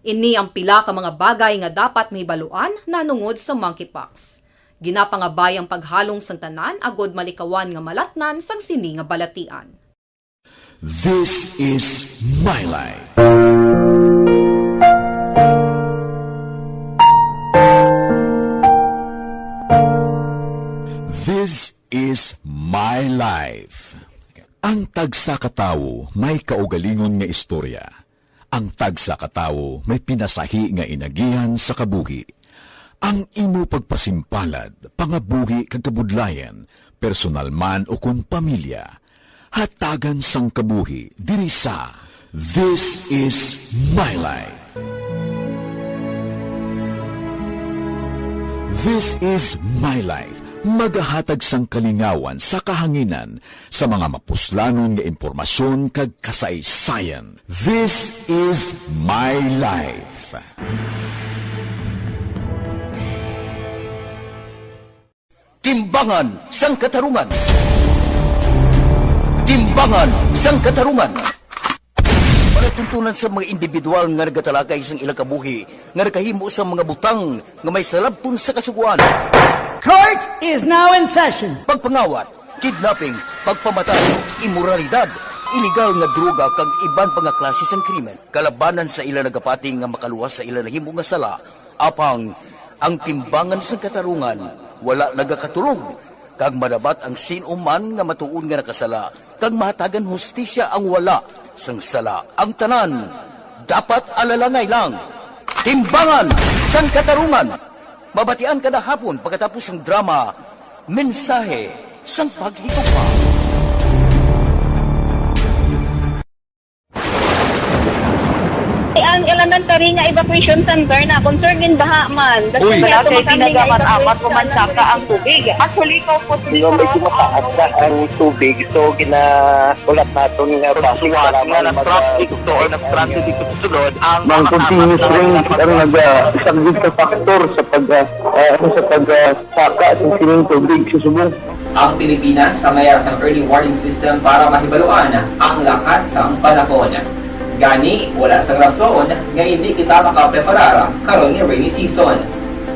Ini ang pila ka mga bagay nga dapat mahibaluan nahanungod sa monkeypox. Ginapangabay ang paghalong sang tanan agud malikawan nga malatnan sang sini nga balatian. This is my life. This is my life. Ang tagsa ka tawo may kaugalingon nga istorya. Ang tagsa ka tawo may pinasahi nga inagihan sa kabuhi. Ang imo pagpasimpalad, pangabuhi kag kabudlayan, personal man ukon pamilya, hatagan sang kabuhi diri sa This Is My Life. This Is My Life magahatag sang kalingawan sa kahanginan sa mga mapuslanon nga impormasyon kag kasaysayan. This Is My Life. Timbangan sang Katarungan. Timbangan sang Katarungan. Palatuntunan sa mga individual nga nagatalakay sang ilang kabuhi nga nakahimo sang mga butang nga may salabton sa Kasugoan. Court is now in session. Pagpangawat, kidnapping, pagpamatay, imoralidad, iligal nga droga kag iban pa nga klase sang krimen. Kalabanan sa ila nagapati nga makaluwas sa ila nahimo nga sala, apang ang timbangan sang katarungan wala nagakaturog, kag madabat ang sin-o man nga matuod nga nakasala, kag mahatagan hustisya ang wala sang sala. Ang tanan dapat alalangay lang. Timbangan sang Katarungan. Mabatian kada hapon pagkatapos sang drama, Mensahe sang Paghigugma. Ang Nagtari nga evacuation center na, concern din baha man. Uy. Wala kay ginagamit-amat o mansaka ang tubig. Actually, ikaw po, medyo mataas na ang tubig, so gina-, ulat naton nga base nga mag-, nag-traffic to or nag-traffic dito sa sulod ang mga continuous rains ang nag-, ah, isang big factor sa pag, ah, ah, sa pag, ah, saka sa sining tubig sa subong. Ang Pilipinas sa mayara sang early warning system para mahibaluan ang lakat sang panahon. Gani, wala sang rason nga hindi kita makapreparar karon nga rainy season.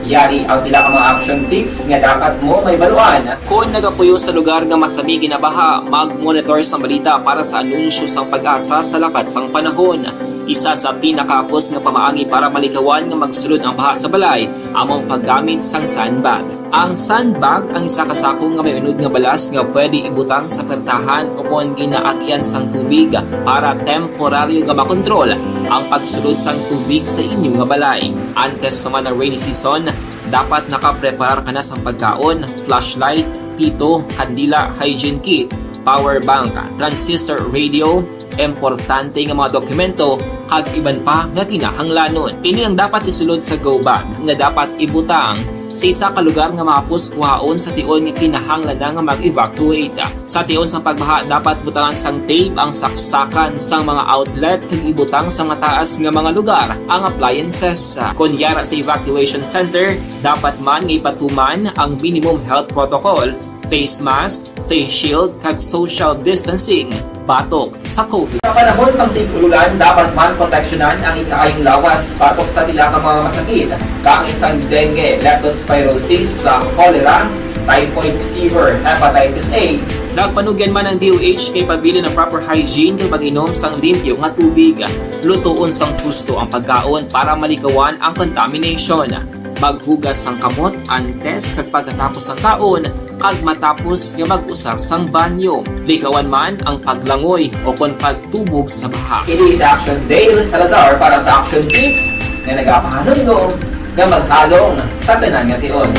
Yari ang pila ka mga action tips nga dapat mo mahibaluan. Kon nagapuyo sa lugar nga masami ginabaha, mag-monitor sang balita para sa anunsyo sang PAGASA sa lakat sang panahon. Isa sa pinakahapos nga pamaagi para malikawan nga magsulod ang baha sa balay amo ang paggamit sang sandbag. Ang sandbag ang isa ka sako nga may unod nga balas nga pwede ibutang sa pertahan o kon ginaagian sang tubig para temporaryo nga makontrol ang pagsulod sang tubig sa inyo nga balay. Antes pa man ang rainy season, dapat nakapreparar ka na sang pagkaon, flashlight, pito, kandila, hygiene kit, power bank, transistor radio, importante nga mga dokumento, kag iban pa nga kinahanglanon. Ini ang dapat isulod sa go bag nga dapat ibutang sa isa ka lugar nga mahapos kuhaon sa tion nga kinahanglan na nga mag-evacuate. Sa tion sang pagbaha, dapat butangan sang tape ang saksakan sang mga outlet kag ibutang sa mataas nga mga lugar ang appliances. Kon yara sa evacuation center, dapat man nga ipatuman ang minimum health protocol, face mask, face shield, kag social distancing batok sa COVID. Sa panahon sang tig-ulan, dapat man proteksyonan ang ikaayong lawas batok sa pila ka mga masakit, kaangay sang dengue, leptospirosis, sa cholera, typhoid fever, hepatitis A. Nagpanugyan man ang D O H kay pabilin ang proper hygiene kag pag-inom sang limpyo nga tubig. Lutoon sang husto ang pagkaon para malikawan ang contamination. Maghugas sang kamot antes kag pagkatapos sang kaon, kag matapos nga mag-usar sang banyo. Likawan man ang paglangoy o kon pagtubog sa baha. Ini si Action Dale Salazar para sa Action Tips nga nagapahanumdom nga maghalong sa tanan nga tion.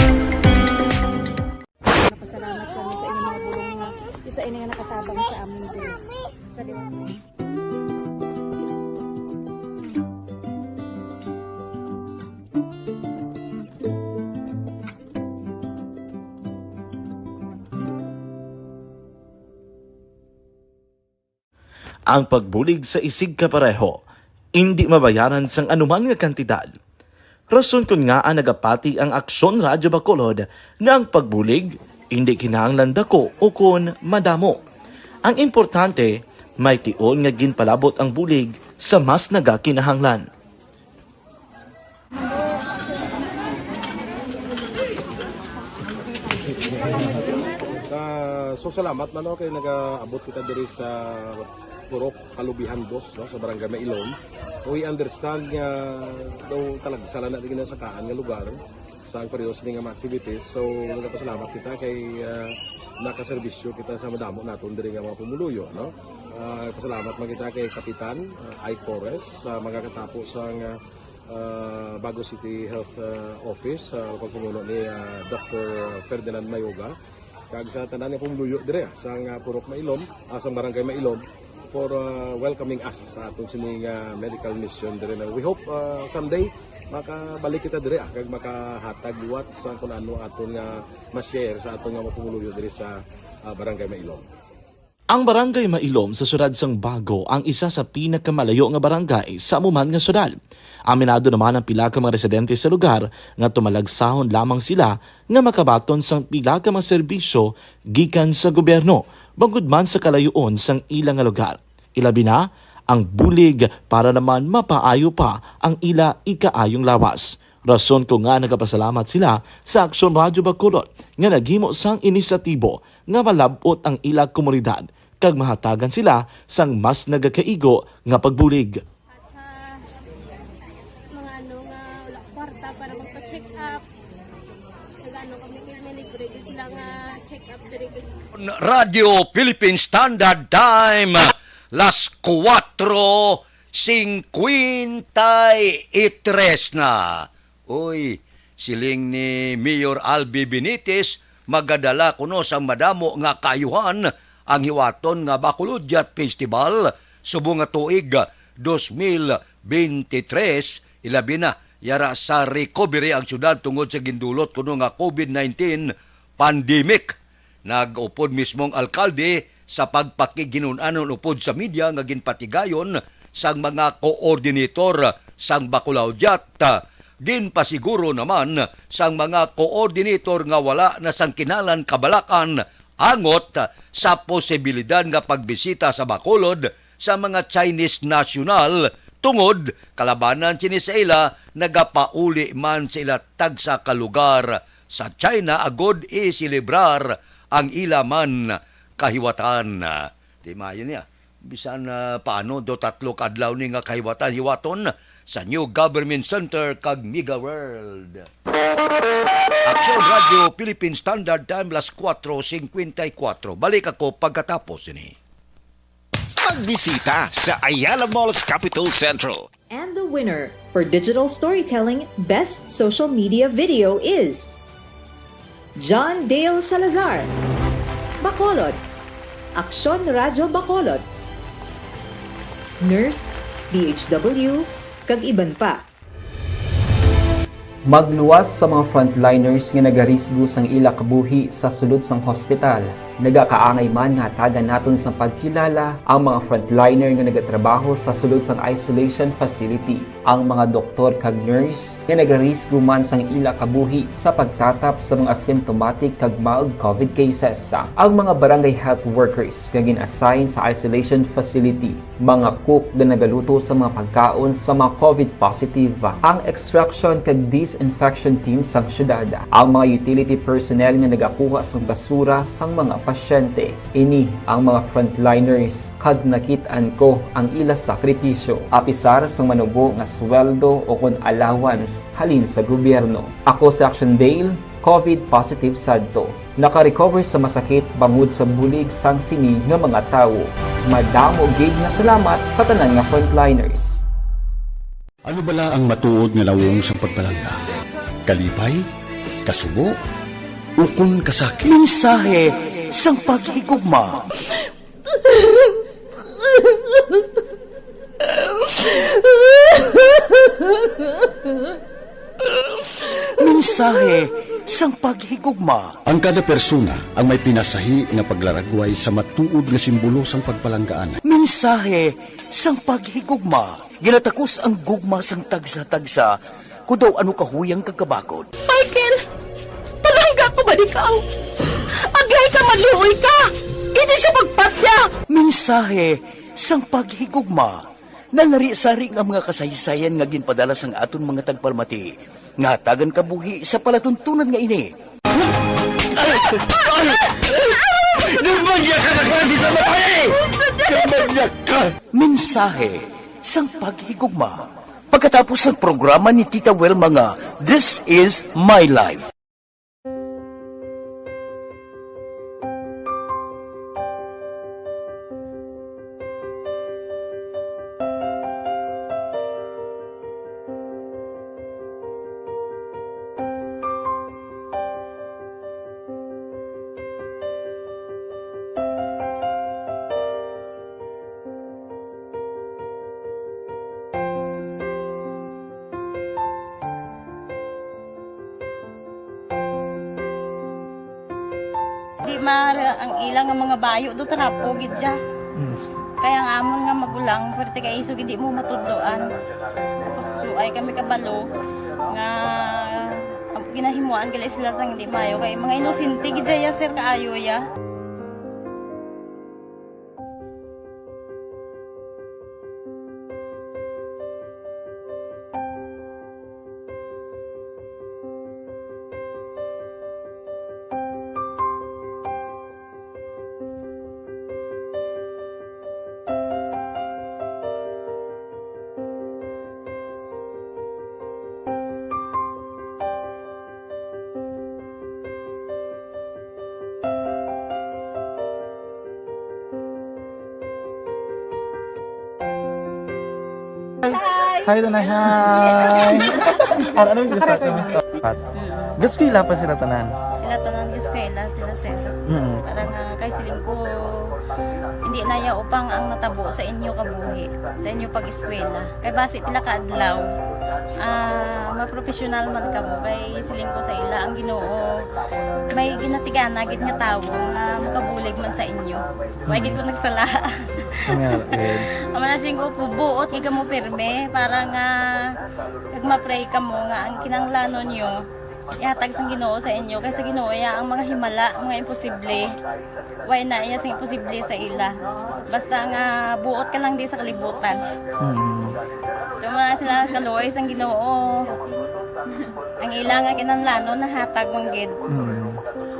Nagpasalamat kami sa inyong mga pulong nga isa ini nga nakatabang sa amin din. Sa Ang pagbulig sa isigkapareho indi mabayaran sang anuman nga kantidad. Rason kon ngaa nagapati ang Aksyon Radyo Bacolod nga ang pagbulig indi kinahanglan dako ukon madamo. Ang importante, may tion nga ginpalabot ang bulig sa mas nagakinahanglan. Ah, so salamat man, no, kay nagaabot kita diri sa Purok Kalubihan Dos, no, sa Barangay Mailom. We understand nga daw talagsa lang na di ginasakaan nga lugar sa ang periodo sini nga mga activities. So, nagapasalamat kita kay, ah, nakaserbisyo kita sa madamo naton diri nga mga pumuluyo, no? Ah, pasalamat man kita kay Kapitan, ah, Ike Torres sa mga katapo sang, ah, ah, Bago City Health, ah, Office, ah, pagpamuno ni, ah, Doctor Ferdinand Mayoga, kag sa tanan nga pumuluyo dire, ah, sang, ah, Purok Mailom, ah, sang Barangay Mailom, for, ah, welcoming us sa aton sini nga medical mission dire na we hope, ah, someday makabalik kita dire, ah, kag makahatag liwat sa kun ano aton nga ma-share sa aton nga mga pumuluyo dire sa, ah, Barangay Mailom. Ang Barangay Mailom sa siyudad sang Bago ang isa sa pinakamalayo nga barangay sa amo man nga siyudad. Aminado naman ang pila ka mga residente sa lugar nga tumalagsahon lamang sila nga makabaton sang pila ka mga serbisyo gikan sa gobyerno, bangod man sa kalayoon sang ila nga lugar. Ilabi na ang bulig para naman mapaayo pa ang ila ikaayong lawas. Rason ko nga nagapasalamat sila sa Aksyon Radyo Bacolod nga naghimo sang inisyatibo nga malab-ot ang ila komunidad kag mahatagan sila sang mas nagakaigo nga pagbulig. At sa mga ano nga wala kwarta para magpa-check up, nag-ano kami, may libre gyud sila nga check up diri. Radyo Philippine Standard Time, las cuatro cincuenta y tres na. Uy, siling ni Mayor Albi Benitez, magadala kuno sang madamo nga kaayuhan ang hiwaton nga Bacolod Yacht Festival subong nga tuig dos mil twenty-three, ilabi na yara sa recovery ang syudad tungod sa gindulot kuno nga COVID nineteen pandemic. Nag-upod mismo ang alkalde sa pagpakighinun-anon upod sa media nga ginpatigayon sang mga coordinator sang Bacolao Jot. Ginpasiguro naman sang mga coordinator nga wala na sang kinahanglan kabalaan angot sa posibilidad nga pagbisita sa Bacolod sa mga Chinese national tungod kalabanan sini sa ila nagapauli man sa ila tagsa ka lugar sa China agod iselebrar ang ila man kahiwatan. Di maayo niya. Bisan, ah, paano do tatlo ka adlaw ni nga kahiwatan hiwaton sa New Government Center kag Mega World. Aksyon Radio Philippine Standard Time, las kuwatro singkwenta y kuwatro. Balik ako pagkatapos ini. Magbisita sa Ayala Malls Capitol Central. And the winner for digital storytelling best social media video is John Dale Salazar, Bacolod, Aksyon Radyo Bacolod, Nurse, D H W, kag iban pa. Magluwas sa mga frontliners nga nagarisgo sang ila kabuhi sa sulod sang hospital. Nagakaangay man nga hatagan naton sang pagkilala ang mga frontliner nga nagatrabaho sa sulod sang isolation facility, ang mga doktor kag nurse nga nagarisgo man sang ila kabuhi sa pagtatap sa mga symptomatic kag mild COVID cases, ang mga barangay health workers nga gin-assign sa isolation facility, mga cook nga nagaluto sa mga pagkaon sa mga COVID positive, ang extraction kag disinfection team sang syudad, ang mga utility personnel nga nagakuha sang basura sang mga pasyente. Ini ang mga frontliners, kag nakit-an ko ang ila sakripisyo. Apisar sang manubo nga sweldo o kon allowance halin sa gobyerno. Ako si Action Dale, COVID positive sadto. Naka-recover sa masakit bangod sa bulig sang sini nga mga tawo. Madamo gid nga salamat sa tanan nga frontliners. Ano bala ang matuod nga nawong sang pagpalangga? Kalipay, kasubo, ukon kasakit? Mensahe sang paghigugma. Mensahe sang paghigugma. Ang kada persona ang may pinasahi nga paglaragway sa matuod nga simbolo sang pagpalanggaan. Mensahe sang paghigugma. Ginatakos ang gugma sang tagsa-tagsa, kon daw ano kahuyang kag kabakod. Michael, palangga ko ba ikaw? Aglay ka, maluoy ka! Hindi siya pagpatya! Mensahe sang paghigugma. Nanari-sari nga mga kasaysayan nga ginpadala sang aton mga tagpalamati nga hatagan kabuhi sa palatuntunan nga ini. Ay! Ay! Demonyo ka na klase sa babae! Demonyo ka! Mensahe sang paghigugma. Pagkatapos sang programa ni Tita Wilma nga This Is My Life. Di maaram ang ila nga mga bayo do, trapo gid siya. Mm. Kaya ang amon nga magulang, pwerte kay isog hindi mo matudloan. Tapos, so, ay kami kabalo nga ginahimuan gali sila sang hindi maayo. Kay mga inosente gid siya, sir, kaayo ya. Hi! Hi, Tanay! Hi! Ano, ano, Miss Gusta? Miss Pat? Gaskwela pa sila tanan? Sila tanan gaskwela, sila sir. Mm. Para nga kay siling ko, hindi na ya upang ang natabo sa inyo kabuhi, sa inyo pag-eskwela. Kay basi pila ka adlaw, ah, mapropesyonal man kamo. Kay siling ko sa ila, ang Ginoo may ginatigana gid nga tawo nga makabulig man sa inyo. Wa gid ko nagsala. Nga, eh. Ang mga siling ko, buot gid kamo pirme para nga kag ma-pray kamo nga ang kinahanglanon nyo ihatag sang Ginoo sa inyo, kay sa Ginoo iya ang mga himala, mga imposible. Way na iya sing imposible sa ila. Basta nga buot ka lang di sa kalibutan. Mm. Tuma sila kaluoy sang Ginoo. Ang ila nga kinahanglanon nahatag man gid. Mm.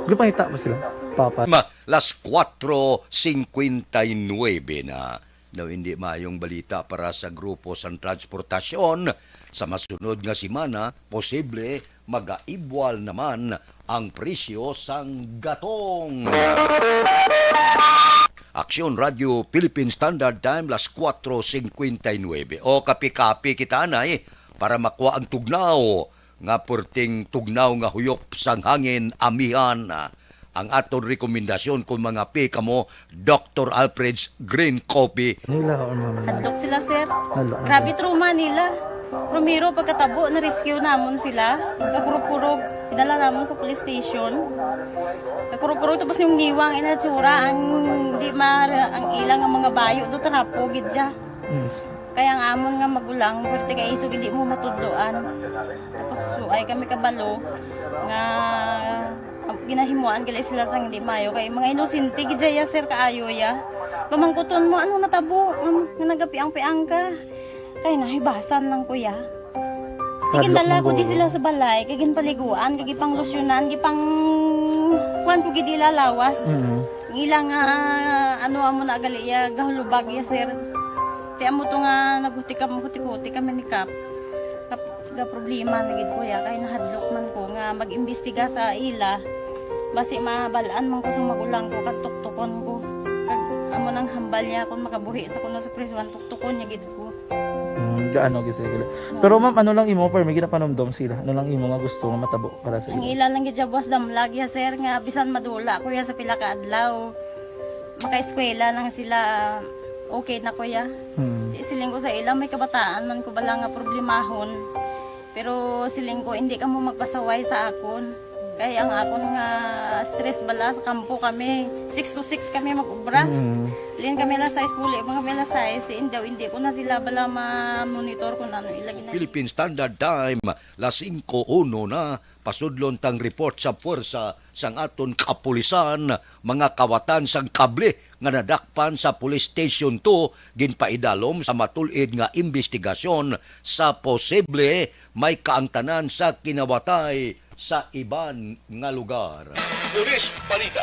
Gipangita pa sila, Papa. Ma, las kuwatro singkwenta y nuebe na. Daw hindi maayong balita para sa grupo sang transportasyon. Sa masunod nga semana, posible magaibwal naman ang presyo sang gatong. Aksyon Radio Philippine Standard Time, las kuwatro singkwenta y nuebe. O, kapi-kapi kita, anay, para makuha ang tugnaw nga perting tugnaw nga huyop sang hangin, amihan. Ang aton rekomendasyon kung mangape kamo, Doktor Alfred's Green Coffee. Nila, ano, Hadlok sila, sir. Hala, ano? Grabe trauma nila. Primero, pagkatabo, na-rescue namon sila. Nagkakurog-kurog, pinala namon sa police station. Nagkurog-kurog, tapos yung ngiwang, inatsura, ang di ma-, ang ilang ang mga bayo, do trapo, gid siya. Yes. Kaya ang amon nga magulang, pwerte kay isog, hindi mo matudloan. Tapos, so, ay kami kabalo nga ginahimuan gali sila sang hindi mayo. Kay mga inosente gid ya, sir, kaayo ya. Pamangkuton mo, ano natabo? Um, nga nagapiang-piang ka? Kay nahibasan lang, kuya. Hadlok Tigindala man ko di guro. Sila sa balay, kay ginpaliguan, kay gipanglusyonan, gipang kuan ko gid ila lawas. Mm. Ang ila nga, ano, amo na gali ya, gahulubag ya, sir. Kaya mo to nga naghuti ka, huti-huti kami ni Kap. Kap, ga problema na gid ko ya, kay nahadlok man ko nga mag-imbestiga sa ila. Basi mabalaan man ko sa magulang ko, kag tuktukon ko. Kag amo nang hambal niya kung makabuhi sa kuno sa prisuan, tuktukon niya gid ko. Mm, gaano gid sila? Pero ma'am, ano lang imo, permi ginapanumdom sila? Ano lang imo nga gusto nga matabo para sa Ang ila? Ila lang gid siya buwas damlag ya, sir, nga bisan madula ko ya sa pila ka adlaw, makaeskwela lang sila, okay na ko ya. Hmm. Di siling ko sa ila, may kabataan man ko bala nga problemahon. Pero siling ko, hindi ka mo magpasaway sa akon. Kay ang akon nga stress bala sa kampo kami, six to six kami mag-ubra. Mm. Lin kami alas sais, puli pa kami alas sais, si Indaw, hindi ko na sila bala ma-monitor kung ano ila gina- Philippine Standard Time, las singko uno na, pasudlon tang report sa puwersa sang aton kapulisan, mga kawatan sang kable nga nadakpan sa Police Station two, ginpaidalom sa matul-id nga imbestigasyon sa posible may kaangtanan sa kinawatay sa iban nga lugar. Pulis Balita.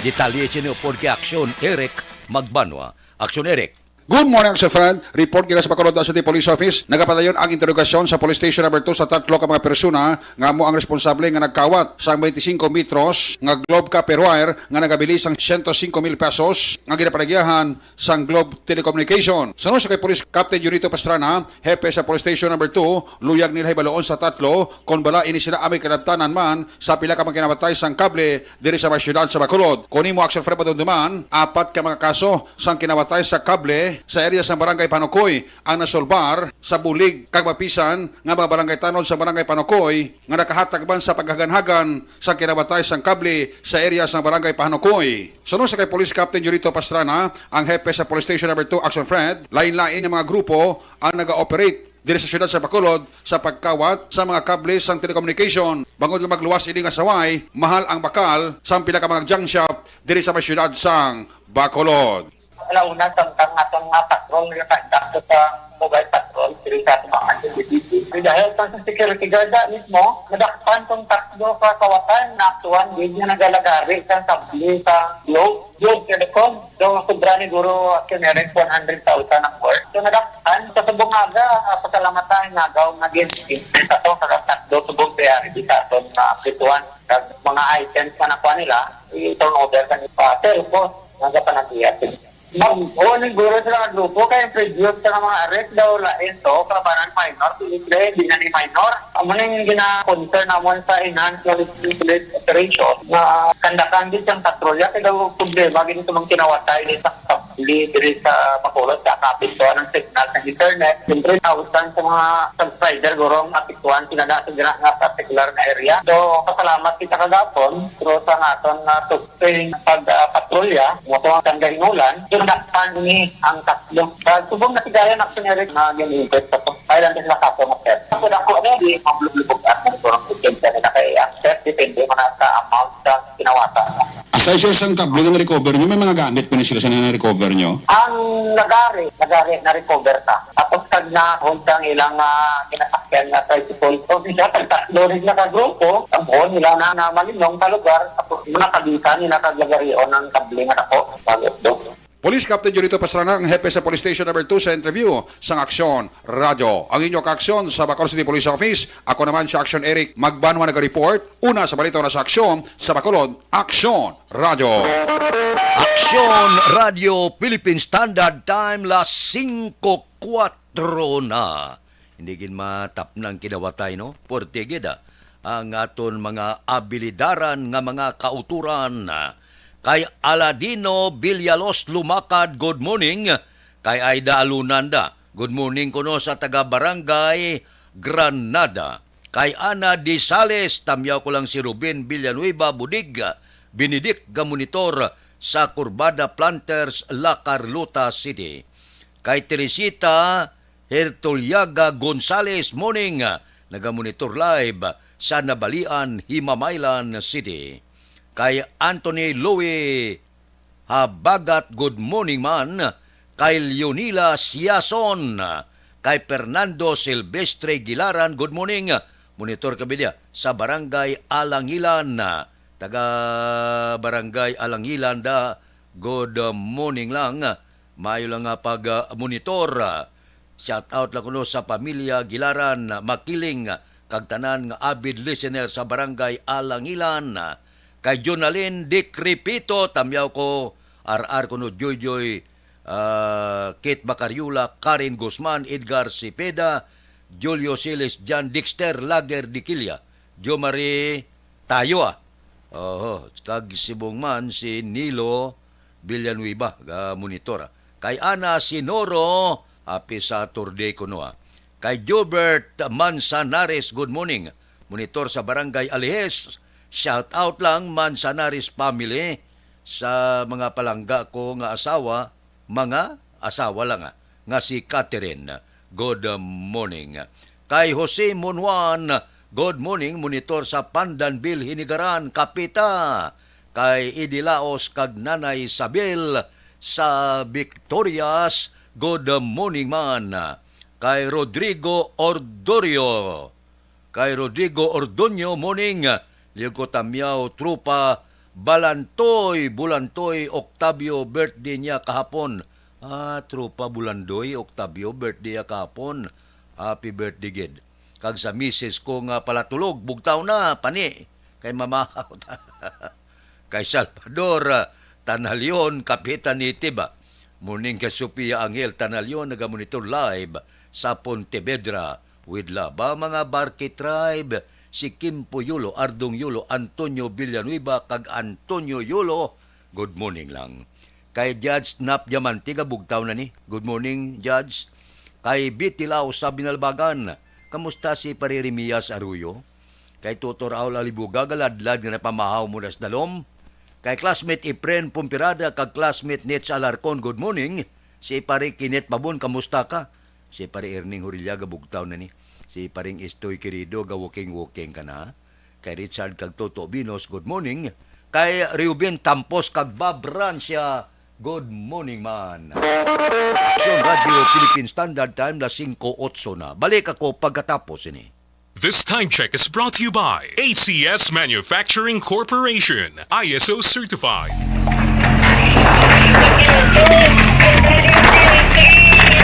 Detalye sini upod kay Aksyon Eric Magbanwa. Aksyon Eric. Good morning, Sir Fred. Report kita sa Bacolod City Police Office. Nagapadayon ang interogasyon sa Police Station Number two sa tatlo ka mga persona nga amo ang responsable nga nagkawat sang twenty-five metros nga Globe copper wire nga nagabilin sang siyento singko mil pesos nga ginapanagyahan sang Globe Telecommunication. Suno sa kay Police Captain Junito Pastrana, hepe sa Police Station Number two, luyag nila hibaluon sa tatlo kon bala ini sila ang may kalabtanan man sa pila ka mga kinamatay sang kable diri sa may siyudad sa Bacolod. Kon imo, Action Fred, madumduman, apat ka mga kaso sang kinamatay sa kable sa area sa Barangay Panukoy ang nasolbar sa bulig kag mapisan nga mga barangay tanod sa Barangay Panukoy nga nakahatag man sa paghaganhagan sa kinamatay sang kable sa area sa Barangay Panukoy. Suno sa kay Police Captain Jurito Pastrana, ang hepe sa Police Station Number two, Action Fred, lain-lain nga mga grupo ang naga-operate diri sa siyudad sa Bacolod sa pagkawat sa mga kable sang telecommunication. Bangod nga magluwas ini nga saway, mahal ang bakal sang pila ka mga junk shop diri sa may siyudad sang Bacolod. Alauna, samtang aton nga patrol nga conduct sa mobile patrol diri sa atubangan sa D P P. Dahil sa security guard na mismo, nadakpan tong tatlo ka kawatan na aktuan gid nga nagalagari sa sabli sa Globe, Globe Telecom. So, sobra ni guro, Action Eric, one hundred thousand ang worth. So, nadakpan sa subong aga, ah, pasalamat ta, inagaw nga gin-, gin-, sa to, sa tatlo, subong priority sa aton, ah, prituan. Kag mga items nga nakuha nila, i-turn over sa, ah, telco, nga gapanaguyat. Mag-o ni guro sila nga grupo kay ang previous sa mga arrest daw lain to, kabanan minor, siyempre, di na ni minor. Amo ning gina-concern namon sa Enhanced Knowledge Police Operation nga kandakan din siyang patrolya kay daw problema gid sa mga kinawatay din sa kabli diri sa Bacolod sa kapit to ang signal sa internet. Siyempre, nausan sa mga subscriber guro ang apektuhan sila na sa gina-, nga particular na area. So, pasalamat kita kagapon, pero sa naton na Kay pag, ah, patrolya, mo to ang kanggahingulan, tinakpan ni ang tatlo. Sa subong na sigayan, actually, nga gin-invest sa to. Kaya lang sila kaso mo, sir. Kaso na ko, ano, di mabulog-lubog at ng kurang potensya nila kay ang sir, depende mo na sa amount sa kinawatan mo. Aside, sir, sang kable nga na-recover nyo, may mga gamit pa na sila sa na-recover nyo? Ang nagari, nagari, na-recover ta. Tapos kag na-hold ang ilang, ah, ginasakyan nga tricycle. So, siya, tagtatlo rin na ka grupo, ang buhon nila na, na malinong sa lugar, tapos mga kabisa nila kag lagarion ang kable nga dako, bago do. Police Captain Junito Pastrana, ang hepe sa Police Station Number Two, sa interview sang Aksyon Radyo. Ang inyo kaaksyon sa Bacolod City Police Office, ako naman si Aksyon Eric Magbanwa, naga-report. Una sa balita, una sa aksyon sa Bacolod, Aksyon Radyo. Aksyon Radyo Philippine Standard Time, las singko kuwatro na. Hindi gid matapna ang kinawatay, no? Puwerte gid, ah, ang aton mga abilidaran nga mga kautoran. Kay Aladino Villalos Lumakad, good morning. Kay Aida Alunanda, good morning kuno sa taga Barangay Granada. Kay Ana Disales, tamyaw ko lang si Ruben Villanueva Budig, Benedict, ga monitor sa Curbada Planters, La Carlota City. Kay Teresita Hertoliaga Gonzales, morning, nagamonitor live sa Nabalian, Himamaylan City. Kay Anthony Louie Habagat, good morning man. Kay Leonila Siason, kay Fernando Silvestre Gilaran, good morning. Monitor kami diya sa Barangay Alangilan. Taga Barangay Alangilan da, good morning lang. Maayo lang nga pag, ah, monitor. Shout out lang kuno sa pamilya Gilaran, Makiling, kag tanan nga avid listener sa Barangay Alangilan. Kay Jonalyn Dikripito, tamyaw ko, R R kuno, Joyjoy, ah, Kate Bacariola, Karen Guzman, Edgar Cepeda, Julio Siles, John Dexter Lager Diquilla, Jo Marie Tayo, ah. Oho, kag subong man si Nilo Villanueva, ga monitor, ah. Kay Ana Sinoro, happy Saturday kuno, ah. Kay Jobert Manzanares, good morning. Monitor sa Barangay Alijes. Shout out lang, Manzanares family, sa mga palangga ko nga asawa, mga asawa lang, ah, nga si Catherine. Good morning. Kay Jose Monjuan, good morning, monitor sa Pandanville, Hinigaran, Kapita. Kay Idi Laos kag Nanay Isabel sa Victorias, good morning man. Kay Rodrigo Ordorio, Kay Rodrigo Ordoño, morning. Liog ko tamyaw, tropa Balantoy, Bulantoy, Octavio, birthday niya kahapon. Ah, tropa Bulandoy, Octavio, birthday niya kahapon. Happy birthday gid. Kag sa misis ko nga palatulog, bugtaw na, pani. Kay mamahaw ta. Kay Salvador, ah, Tanalion, Kapitan Nitib, ah. Morning kay Sofia Angel Tanalion, nagamonitor live sa Pontevedra. With love, ah, mga Barkey tribe, si Kimpo Yulo, Ardong Yulo, Antonio Villanueva, kag Antonio Yulo, good morning lang. Kay Judge Nap Diamante, gabugtaw na ni. Good morning, Judge. Kay Bitilaw sa Binalbagan, kamusta si Pare Remias Arroyo? Kay Tutor Aul Alibuga, galadlad nga napamahaw mo na sa dalom. Kay classmate Efren Pumpirada kag classmate Nitz Alarcon, good morning. Si Pare Kenneth Babon, kamusta ka? Si Pare Erning Horillaga, bugtaw na ni. Si Paring Estoy Querido, ga-walking-walking ka na. Kay Richard kag Toto Binos, good morning. Kay Reuben Tampos kag Bob Rancia, good morning man. Aksyon Radio Philippine Standard Time, las singko otso na. Balik ako pagkatapos ini. This time check is brought to you by A C S Manufacturing Corporation, I S O certified.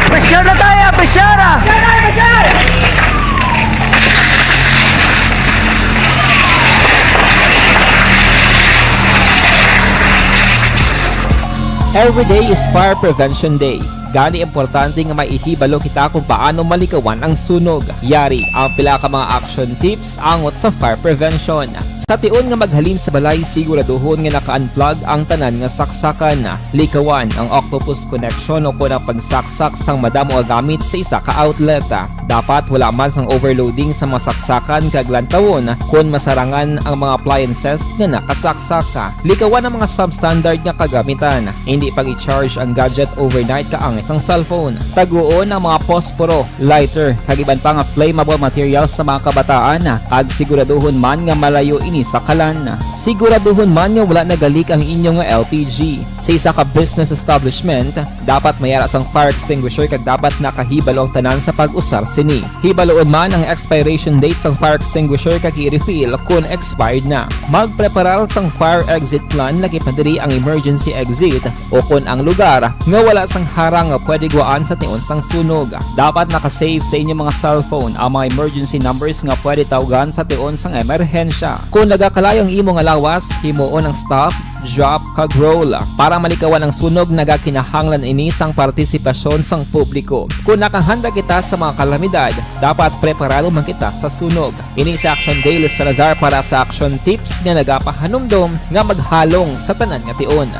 Pressure na tayo, pressure! Every day is Fire Prevention Day. Gani, importante nga maihibalo kita kung paano malikawan ang sunog. Yari ang pila ka mga action tips angot sa fire prevention. Sa tion nga maghalin sa balay, siguraduhon nga naka-unplug ang tanan nga saksakan. Likawan ang octopus connection o kon ang pagsaksak sang madamo nga gamit sa isa ka outlet. Dapat wala man sang overloading sa mga saksakan kag lantawon kon masarangan ang mga appliances nga nakasaksak. Likawan ang mga substandard nga kagamitan. Hindi pag-i-charge ang gadget overnight kaangay sang cellphone. Taguon ang mga posporo, lighter, kag iban pa nga flammable materials sa mga kabataan, kag siguraduhon man nga malayo ini sa kalan. Siguraduhon man nga wala nagalik ang inyo nga L P G. Sa isa ka business establishment, dapat may ara sang fire extinguisher kag dapat nakahibalo ang tanan sa pag-usar sini. Hibaluon man ang expiration date sang fire extinguisher kag i-refill kon expired na. Magpreparar sang fire exit plan, lakip na diri ang emergency exit, o kon ang lugar nga wala sang harang nga pwede guwaan sa tion sang sunog. Dapat naka-save sa inyo mga cellphone ang mga emergency numbers nga pwede tawgan sa tion sang emerhensya. Kon nagakalayo ang imo nga lawas, himuon ang stop, drop, kag roll. Para malikawan ang sunog, nagakinahanglan ini sang partisipasyon sang publiko. Kon nakahanda kita sa mga kalamidad, dapat preparado man kita sa sunog. Ini si Action Dale Salazar para sa Action Tips nga nagapahanumdom nga maghalong sa tanan nga tion.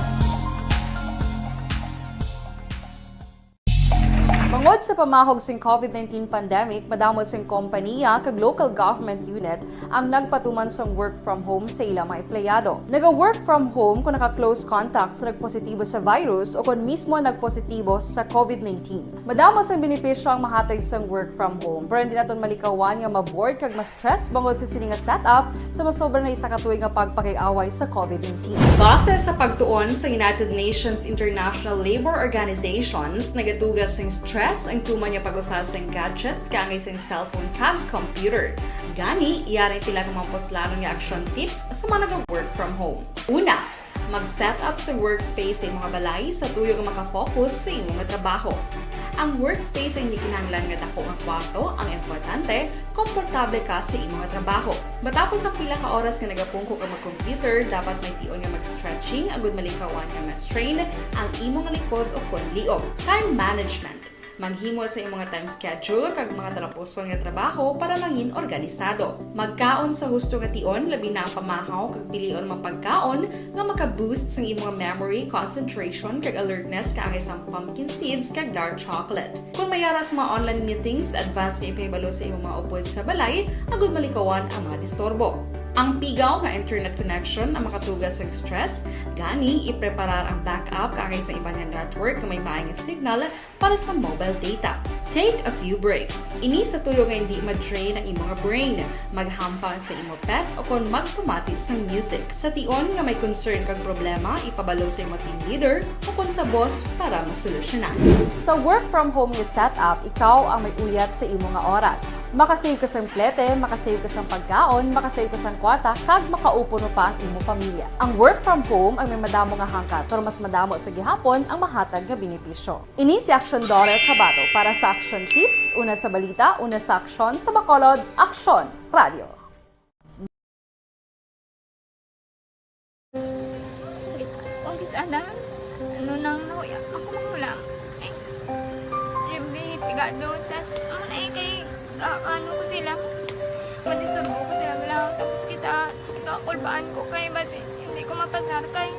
Bangod sa pamahog sing covid nineteen pandemic, madamo sing kompaniya kag local government unit ang nagpatuman sang work from home sa ila mga empleyado. Naga-work from home kon naka-close contact sa nagpositibo sa virus o kon mismo nagpositibo sa covid nineteen. Madamo sang benepisyo ang mahatag sang work from home, pero hindi naton malikawan nga ma-bored kag ma-stress bangod sa sini nga setup sa masobra na isa ka tuig nga pagpakig-away sa covid nineteen. Base sa pagtuon sa United Nations International Labor Organizations, nagatuga sing stress ang tuman nga pag-usa sing gadgets kaangay sing cellphone kag computer. Gani, yari pila ka mga puslanon nga action tips sa mga naga-work from home. Una, mag-set up sa workspace sa imong balay sa tuyo nga maka-focus sa imo nga trabaho. Ang workspace ay hindi kinahanglan nga dako nga kwarto, ang importante, komportable ka sa imo nga trabaho. Matapos ang pila ka oras nga nagapungko ka mag-computer, dapat may tion nga mag-stretching agud malikawan nga ma-strain ang imo nga likod o kon liog. Time management. Maghimo sa imo nga time schedule kag mga talapuson nga trabaho para mangin organisado. Magkaon sa husto nga tion, labi na ang pamahaw, kag pilion ang mga pagkaon nga maka-boost sang imo nga memory, concentration, kag alertness kaangay sang pumpkin seeds kag dark chocolate. Kon may ara sa mga online meetings, advance nga ipahibalo sa imo mga upod sa balay agud malikawan ang mga disturbo. Ang pigaw nga internet connection ang makatuga sa stress, gani ipreparar ang backup kaangay sa iban nga network nga may maay nga signal para sa mobile data. Take a few breaks. Ini sa tuyo nga hindi ma-drain ang imo nga brain. Maghampang sa imo pet o kon magpamati sang music. Sa tion nga may concern kag problema, ipabalo sa imo team leader o kon sa boss para masolusyonan. Sa work from home nga setup, ikaw ang may uyat sa imo nga oras. Makasave ka sang plete, makasave ka sang pagkaon, makasave ka sang kwarta, kag makaupo pa ang imo pamilya. Ang work from home ang may madamo nga hangkat, pero mas madamo sa gihapon ang mahatag nga benepisyo. Ini si Aksyon Dorer Cabato para sa Aksyon Tips, una sa balita, una sa aksyon, sa Bacolod, Aksyon Radio. Umpisa na, ano nang nahuya, ako makulang. Ay, Jimmy, pigado, tas, ano na eh, kay, ah, ano ko sila, madisurbo ko sila, wala, tapos kita, kakulbaan ko kay, basi, hindi ko mapasar kay.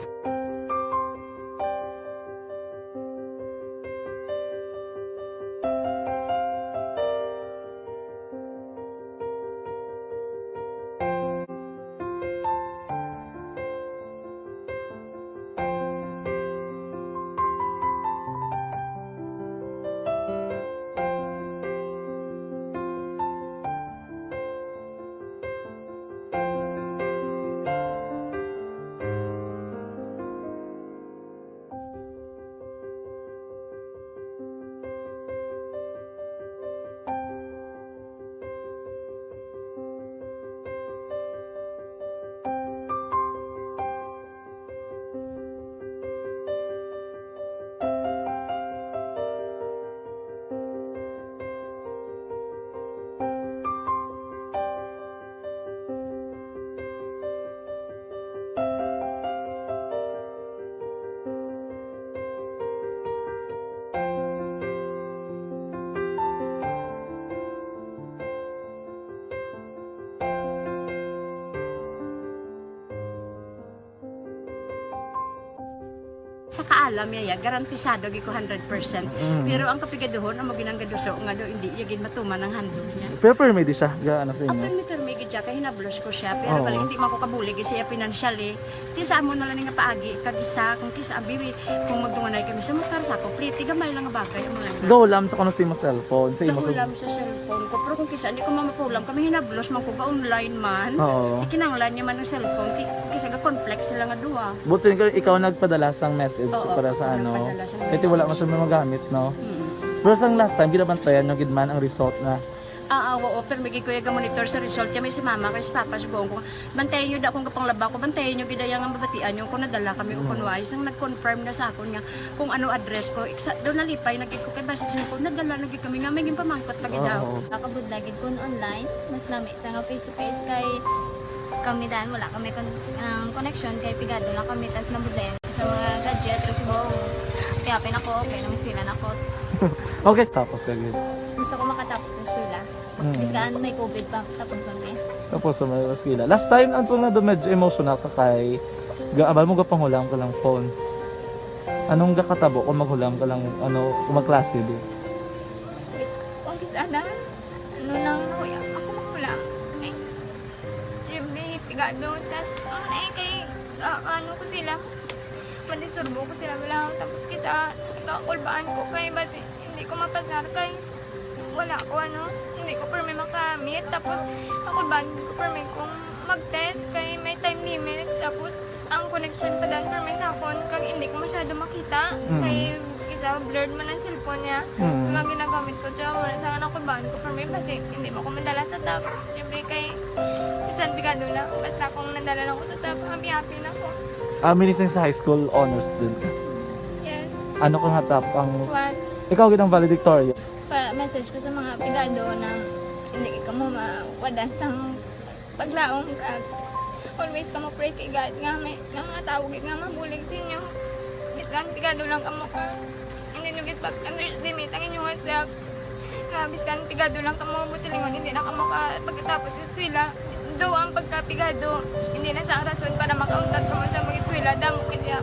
Sa kaalam niya, ya, garantisado gid ko hundred percent. Mm. Pero ang kapigaduhon, amo ginang gaduso nga do, hindi iya gid matuman ang handog niya. Pero permi di siya, ga-, ano sa inyo? Permi, permi gid siya, kay hinablos ko siya. Pero Oo. bali, hindi man ko kabulig siya financially. Ti sa amo na lang nga paagi, kag isa, kung kisa, abi, kung magdunganay kami sa motor, sa ako, pliti, gamay lang nga bagay, amo lang. Gahulam sa kuno sa imo cellphone, sa imo Gahulam sa cellphone ko, pero kung kisa, hindi ko mamapulam, kami hinablos man ko, ga-online man. Oo. Ikinanglan niya man ang cellphone, ti, kisa ga-conflict sila nga duha. But so, ikaw, ikaw nagpadala sang message Oo, para sa ako ano? nagpadala sang Kaya wala message. man siya magamit, no? Mm. Pero sang last time, ginabantayan nyo gid man ang result na Ah, ah, oo, pero may kuya ga-monitor sa result. Kami si mama, kay si papa, si buong ko. Bantayan nyo da akong kapanglaba ko, bantayan nyo gid ang mabatian nyo kung nadala kami o Mm. kung wala. Isang nag-confirm na sa akon nga kung ano address ko. Iksa, doon nalipay, nagig ko kay basi sa ko, nadala, nagig kami nga, may ginpamangkot pa gid daw. Oo. Nakabudlay gid kun online, mas nami sa nga face to face kay kami dan, wala kami kon-, ang connection kay pigado lang kami, tas nabudlay sa mga gadget, pero si Bong, kaya pinako, okay, nang eskwela na ko. Okay, tapos ka gid. Gusto ko makatapos sa eskwela. Mm. Biskan may covid pa, tapos ang eh. Tapos sa mga eskwela. Last time, ang tunga do medyo emotional ka kay ga-, abal mo gapanghulam ka lang phone. Anong gakatabo kung maghulam ka lang, ano, kung magklase di? Wait, kung kis-, ana, ano nang nahuya, ako maghulam. Ay, every pigado, tas, ang eh, kay, ah, ano ko sila, madisturbo ko sila, wala, tapos kita, kakulbaan ko kay, basi, hindi ko mapasar kay, wala ko, ano, hindi ko permi makamit, tapos, kakulbaan ko permi kung mag-test kay may time limit, tapos, ang connection pa dan permi sa akon, kag hindi ko masyado makita, Mm. kay, isa, blurred man ang cellphone niya, Mm. kag ang ginagamit ko, siya, wala sa kakulbaan ko permi, basi, hindi mo ko madala sa top, siyempre kay, bisan pigado lang, basta kung nadala lang ko sa top, happy-happy na ko. Ah, minising sa high school, honor student ka? Yes. Ano ka nga top ang One. Ikaw gid ang valedictorian? Pa-message ko sa mga pigado na hindi ka mo mawadan sang paglaom, kag always ka mo pray kay God nga may, nga mga tawo gid nga mabulig sa inyo. Bisan pigado lang kamo ka, hindi nyo gid pag-underestimate ang inyong self. Nga biskan pigado lang kamo, buot silingon, hindi na kamo ka pagkatapos sa eskwela. Daw ang pagkapigado, hindi na sa rason para makauntat kamo sa mag-eskwela. Damo gid iya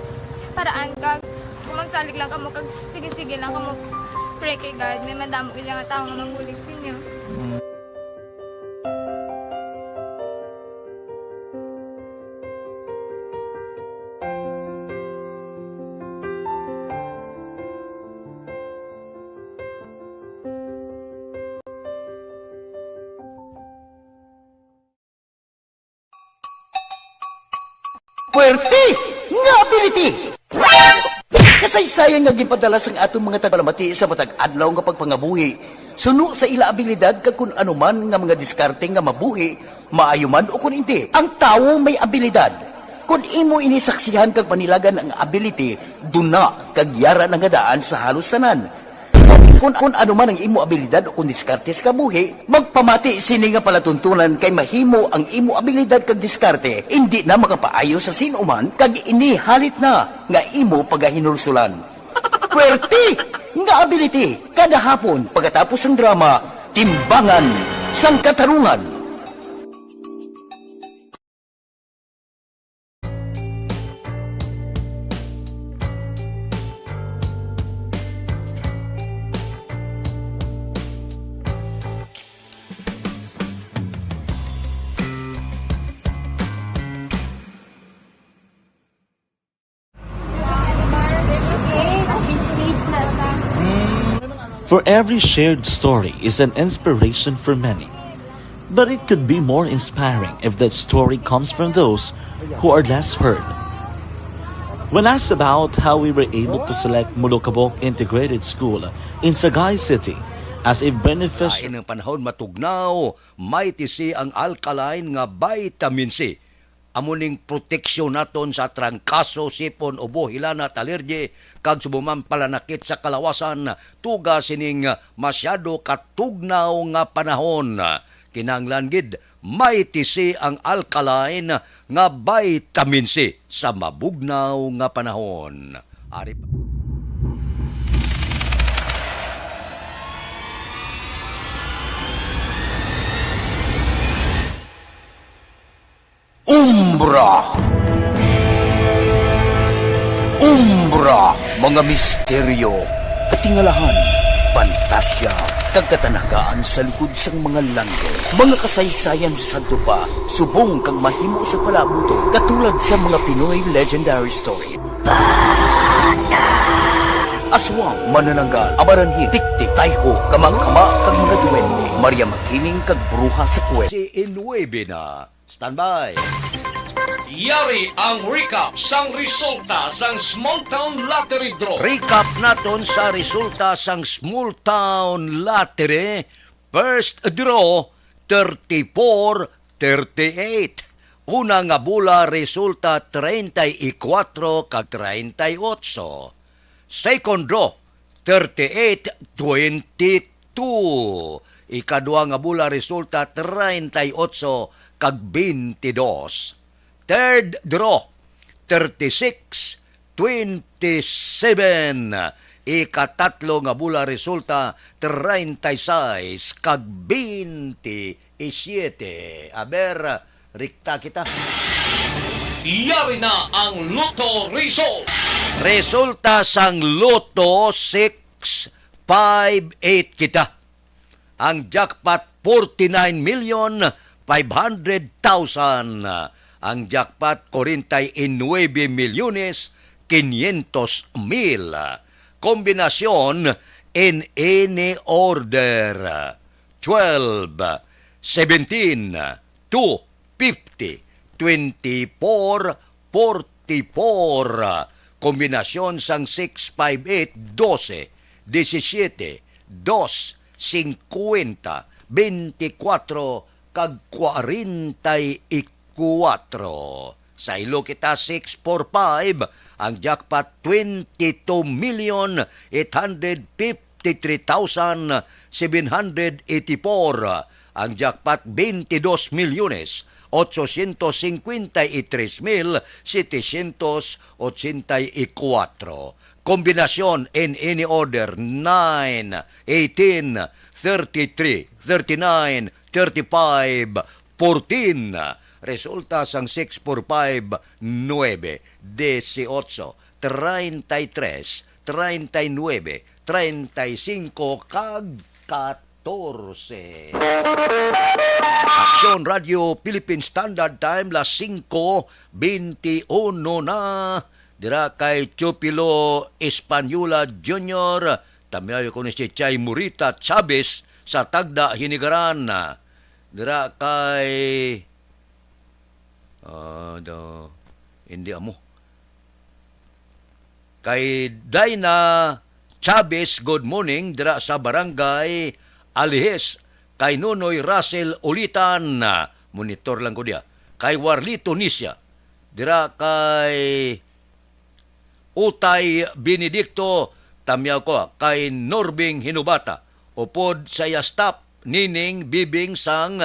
paraan kag kung magsalig lang kamo kag sige-sige lang kamo pray kay God, may madamo gid nga tawo nga mabulig sa inyo. Mm. Puwerte nga ability! Kasaysayan nga ginpadala sang aton mga tagalamati sa matag adlaw nga pagpangabuhi, suno sa ila abilidad kag kun ano man nga mga diskarte nga mabuhi, maayo man o kun indi. Ang tawo may abilidad. Kun imo ini saksihan kag panilagan ang ability, duna kag yara na nga daan sa halos tanan. Kun, kun ano man ang imo abilidad o kun diskarte sa kabuhi, magpamati sini nga palatuntunan kay mahimo ang imo abilidad kag diskarte indi na makapaayo sa sin-o man kag ini halit na nga imo pagahinulsulan. Puwerte nga ability kada hapon pagkatapos sang drama, Timbangan sang Katarungan. For every shared story is an inspiration for many. But it could be more inspiring if that story comes from those who are less heard. When asked about how we were able to select Molokabok Integrated School in Sagay City as a beneficiary, Lain ang panahon matugnaw, may tisi ang alkaline nga vitamin C. Amo ning proteksyon naton sa trangkaso, sipon, ubo, hilanat, alergi, kag subong man palanakit sa kalawasan, tuga sining masyado katugnaw nga panahon. Kinahanglan gid may tisi ang alkaline nga vitamin C sa mabugnaw nga panahon. Ari pa. Umbra. Umbra, mga misteryo, katingalahan, pantasya, kag katanagaan sa likod sang mga langit. Mga kasaysayan sa sadto pa, subong kag mahimo sa palabuton, katulad sa mga Pinoy legendary story. Aswang, manananggal, amaranhit, tiktik, tayho, kamangkama, kag mga duwende, Maria Makiling kag bruha sa kwento. Si Inuebe na. Standby. Yari ang recap sang resulta sang Small Town Lottery Draw. Recap naton sa resulta sang Small Town Lottery. First draw, thirty-four thirty-eight. Una nga bola resulta treinta y cuatro kag treinta y ocho. Second draw, thirty-eight twenty-two. Ikadua nga bola resulta treinta y ocho kag veintidós. Third draw, thirty-six twenty-seven. Ikatatlo nga bola resulta treinta y seis kag veintisiete. Aber, rikta kita. Yari na ang Lotto result. Resulta sang Lotto, six five eight kita. Ang jackpot, forty-nine million five hundred thousand. Ang jackpot, forty-nueve milyones quinientos mil. Kombinasyon in any order: twelve, seventeen, two, fifty, twenty-four, forty-four. Kombinasyon sang six, five, eight, dose, disisiete, dos, singkwenta, bentikwatro, kag kwarenta y kuwatro. Saylo kita, six four five, ang jackpot, twenty-two million eight hundred fifty-three thousand seven hundred eighty-four. Ang jackpot, veintidós milyones ochocientos cincuenta y tres mil setecientos ochenta y cuatro. Kombinasyon in any order: nine, eighteen, thirty-three, thirty-nine, thirty-five, fourteen. Resulta sang six four five, nuebe, dieciocho, treinta y tres, treinta y nueve, treinta y cinco, kag katorse. Aksyon Radio Philippine Standard Time, las singko bentiuno na. Dira kay Chupilo Española Junior, tamyaw ko ni si Chay Morita Chavez sa Tagda, Hinigaran. Dira kay, ah, do, hindi amo. Kay Dina Chavez, good morning, dira sa Barangay Alijes. Kay Nonoy Russell Ulitan, monitor lang ko diya. Kay Warlito Nisia, dira kay Utay Benedicto, tamyaw ko, kay Norbing Hinubata, upod sa iya staff, Nining Bibing sang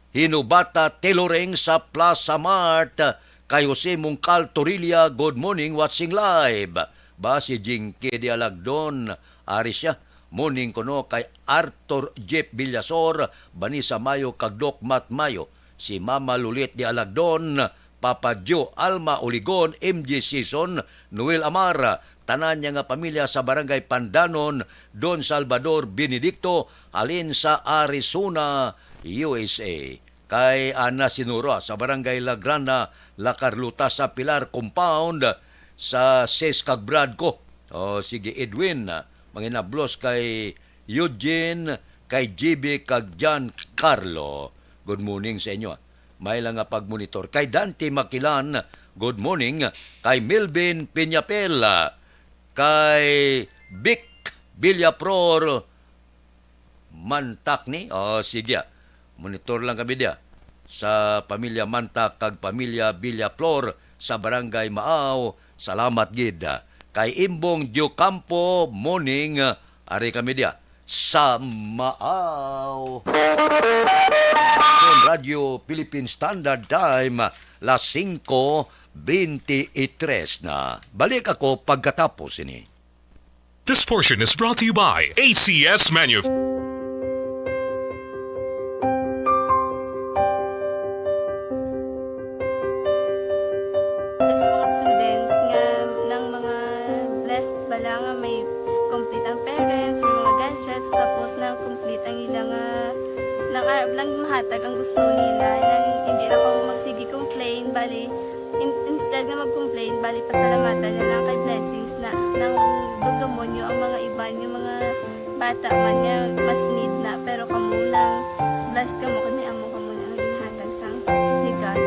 Hinubata Tailoring sa Plaza Mart, kay Jose Mungkal Torilla, good morning, watching live. Ba, si Jinky de Alagdon, ari siya. Morning kuno kay Arthur Jeff Villasor, Vanessa Mayo, kag Doc Matt Mayo, si Mama Lulit de Alagdon, Papa Joe, Alma Oligon, M J Season, Noel Amar, tanan niya nga pamilya sa Barangay Pandanon, Don Salvador Benedicto, halin sa Arizona, U S A. Kay Ana Sinura sa Barangay La Grana, La Carlota sa Pilar Compound, sa Ses kag Brad ko. O, sige, Edwin, manginablos kay Eugene, kay G B, kag John Carlo. Good morning sa inyo. May lang nga pagmonitor. Kay Dante Makilan, good morning. Kay Melvin Peñapel, kay Vic Villapror, Mantak ni? O, sige. Monitor lang kami diya. Sa pamilya Mantak kag pamilya Villaflor sa Barangay Maaw, salamat gid. Kay Imbong Diocampo, morning, ari kami diya sa Maaw. Sa Radyo Philippine Standard Time, las singko beintitres na. Balik ako pagkatapos ini. This portion is brought to you by A C S Manuf- Sa mga students nga ng mga Kailangan may complete ang parents, may mga gadgets, tapos na complete ang ila nga, nang arab lang mahatag ang gusto nila, nang hindi lang kamo magsige complain, bali, in- instead nga mag-complain, bali, pasalamatan na lang kay blessings na, nang dumdumo nyo ang mga iban, yung mga bata man nga mas need na, pero kamo lang, blessed kamo kay may amo kamo na nga ginhatag sang ni God.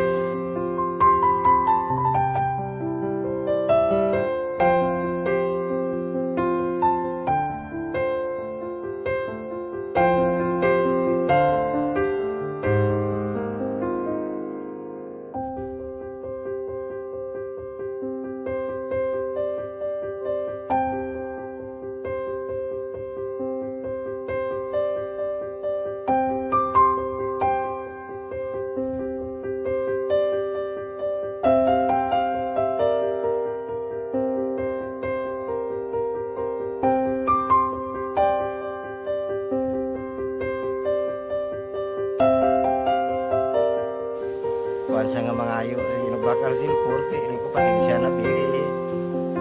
Kuan sa nga mangayo sa ginabakal sin korte, ini ko pasensya na pili.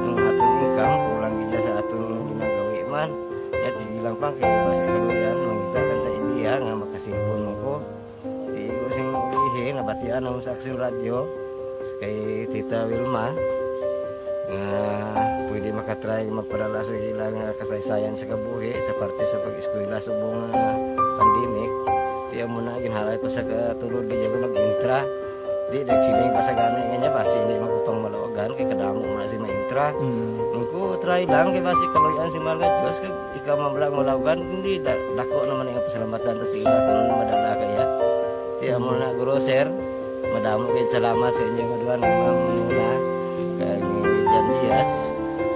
Ang aton income, kulang gid sa aton ginagawi man. Yat sige lang pang kay basi kaluyan, mangita lang ta idea nga makasilpon mo ko. Di ko sing ilihi, nabatian ako sa Action Radio, sa kay Tita Wilma, nga pwede makatry magpadala sa ila nga kasaysayan sa kabuhi sa parte sa pag-eskwela subong nga pandemic. Di amo na, ginhalay ko sa katulod, di ako nag-intra. Di, nagsiling pa sa gani nga niya, basi hindi man ko pang malawagan, kay kadamo mo na si maintra. Mm. Ang ko, try lang, kay basi kaluyan si mahal nga Diyos, kag ikaw man lang malawagan, hindi, da-, dako naman ang pasalamatan ta sa ila kung ano madala kaya. Di amo na, guro, sir, madamo kayo salamat sa inyo nga duha ni Ma'am Muna, kag ni Jan Diaz,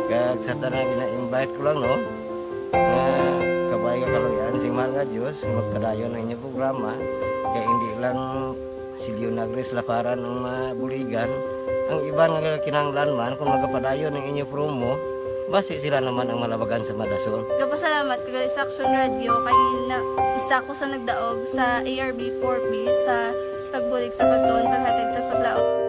kag sa tanan gina-invite ko lang, no, nga kabay nga kaluyan si mahal nga Diyos, magpadayon ang inyong programa, kay hindi lang si Leonagris Laparan ang mabuligan. Ang iban nga kinahanglan man, kung magapadayon ang inyo promo, basi sila naman ang malabagan sa madasol. Gapasalamat ko gali sa Action Radio kay na, isa ko sa nagdaog sa A R B four B sa pagbulig sa pagtuon, paghatag sa paglaom.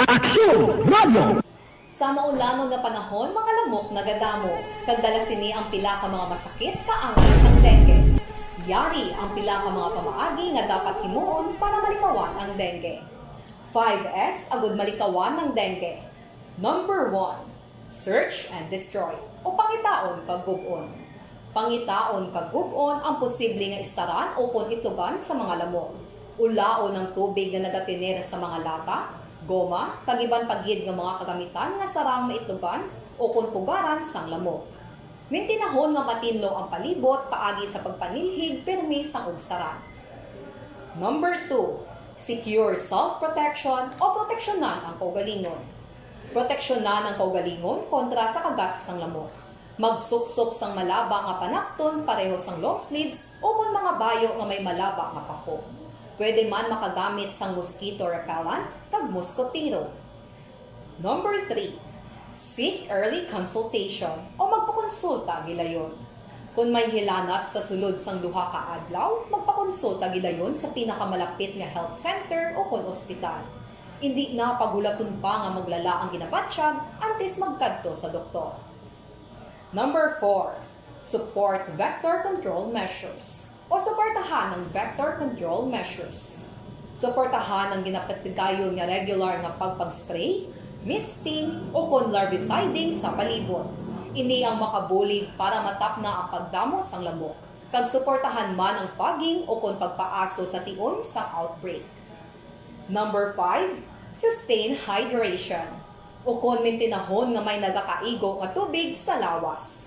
Aksyon Radio! Sa maulanon nga panahon, mga lamok nagadamo, kag dala sini ang pila ka mga masakit kaangay sang dengue. Yari ang pila ka mga pamaagi nga dapat himuon para malikawan ang dengue. Five S agud malikawan ang dengue. Number one, search and destroy, o pangitaon kag gub-on. Pangitaon kag gub-on ang posible nga istaran ukon itlugan sa mga lamok. Ulaon ang tubig nga nagatener sa mga lata, goma, kag iban pa gid nga mga kagamitan nga sarang maitlugan ukon pugaran sang lamok. Mintinahon nga matinlo ang palibot paagi sa pagpanilhig pirmi sang ugsaran. Number two, secure self-protection o proteksyonan ang kaugalingon. Proteksyonan ang kaugalingon kontra sa kagat sang lamok. Magsuksok sang malaba nga panapton pareho sang long sleeves ukon mga bayo nga may malaba nga pako. Pwede man makagamit sang mosquito repellent kag moskotero. Number three, seek early consultation o magpakonsulta gilayon. Kon may hilanat sa sulod sang duha ka adlaw, magpakonsulta gilayon sa pinakamalapit nga health center ukon ospital. Indi na paghulaton pa nga maglala ang ginabatyag antes magkadto sa doktor. Number four, support vector control measures o suportahan ang vector control measures. Suportahan ang ginapatigayon nga regular nga pagpag-spray, misting, ukon larviciding sa palibot. Ini ang makabulig para matapna ang pagdamo sang lamok, kag suportahan man ang fogging ukon pagpaaso sa tion sang outbreak. Number five, sustain hydration, ukon mintinahon nga may nagakaigo nga tubig sa lawas.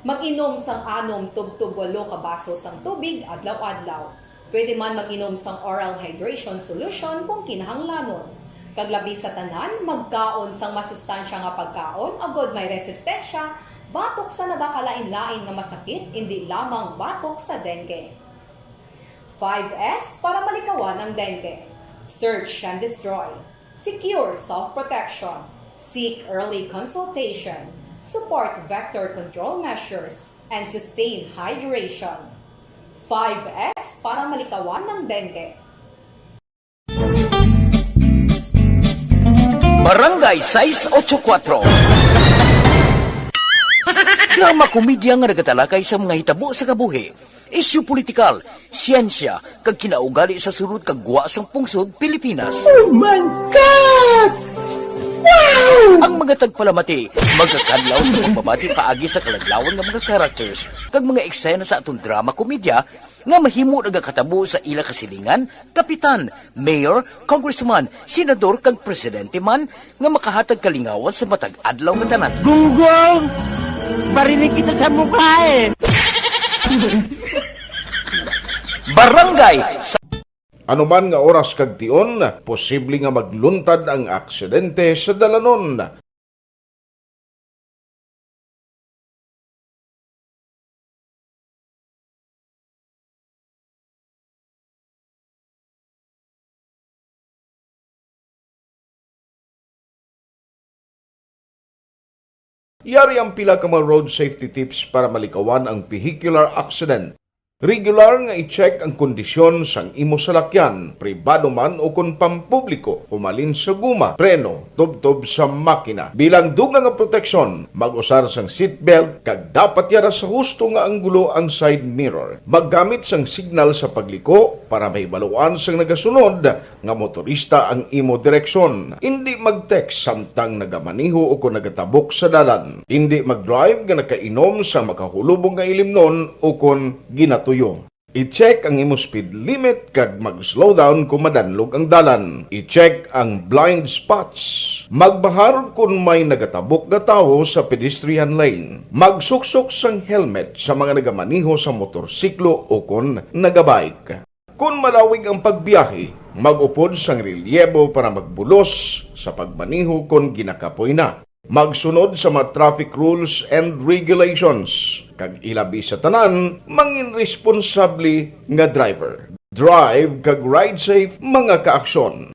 Mag-inom sang anom tubtob walo ka baso sang tubig adlaw-adlaw. Pwede man mag-inom sang oral hydration solution kung kinahanglanon. Kag labi sa tanan, magkaon sang masustansya nga pagkaon agod may resistensya batok sa nagakalain-lain nga masakit, indi lamang batok sa dengue. Five S para malikawan ang dengue. Search and destroy. Secure self-protection. Seek early consultation. Support vector control measures and sustain hydration. Five S para malikawan ng dengue. Barangay sais ocho kuwatro. Drama komedya nga nagatalakay sa mga hitabo sa kabuhi, isyu politikal, siyensya, kag kinaugali sa sulod kag gwa sang pungsod Pilipinas. Oh my God! Wow! Ang mga tagpalamati magakadlaw sa pagbabati paagi sa kaladlawan nga mga characters kag mga eksena sa aton drama komedya nga mahimo nagakatabo sa ila kasilingan, kapitan, mayor, congressman, senador, kag presidente man nga makahatag kalingawan sa matag adlaw nga tanan. Gunggong! Barinig kita sa mukha eh! Barangay sa Anuman nga oras kag tion, posible nga magluntad ang aksidente sa dalanon. Yari ang pila ka mga road safety tips para malikawan ang vehicular accident. Regular nga i-check ang kondisyon sang imo salakyan, pribado man o kon pampubliko, humalin sa guma, preno, tubtob sa makina. Bilang dugang nga proteksyon, mag-usar sang seatbelt kag dapat yara sa husto nga anggulo ang side mirror. Maggamit sang signal sa pagliko para mahibaluan sang nagasunod nga motorista ang imo direksyon. Indi mag-text samtang nagamaneho o kon nagatabok sa dalan. Indi mag-drive nga nakainom sa makahulubong nga ilimnon o kon ginatuyo. I-check ang imo speed limit kag mag-slow down kon madanlog ang dalan. I-check ang blind spots. Magbahar kon may nagatabok nga tawo sa pedestrian lane. Magsuksok sang helmet sa mga nagamaneho sa motorsiklo o kon nagabike. Kon malawig ang pagbiyahe, mag-upod sang relyebo para magbulos sa pagmaneho kon ginakapoy na. Magsunod sa mga traffic rules and regulations, kag ilabi sa tanan, mangin responsable nga driver. Drive kag ride safe, mga kaaksyon.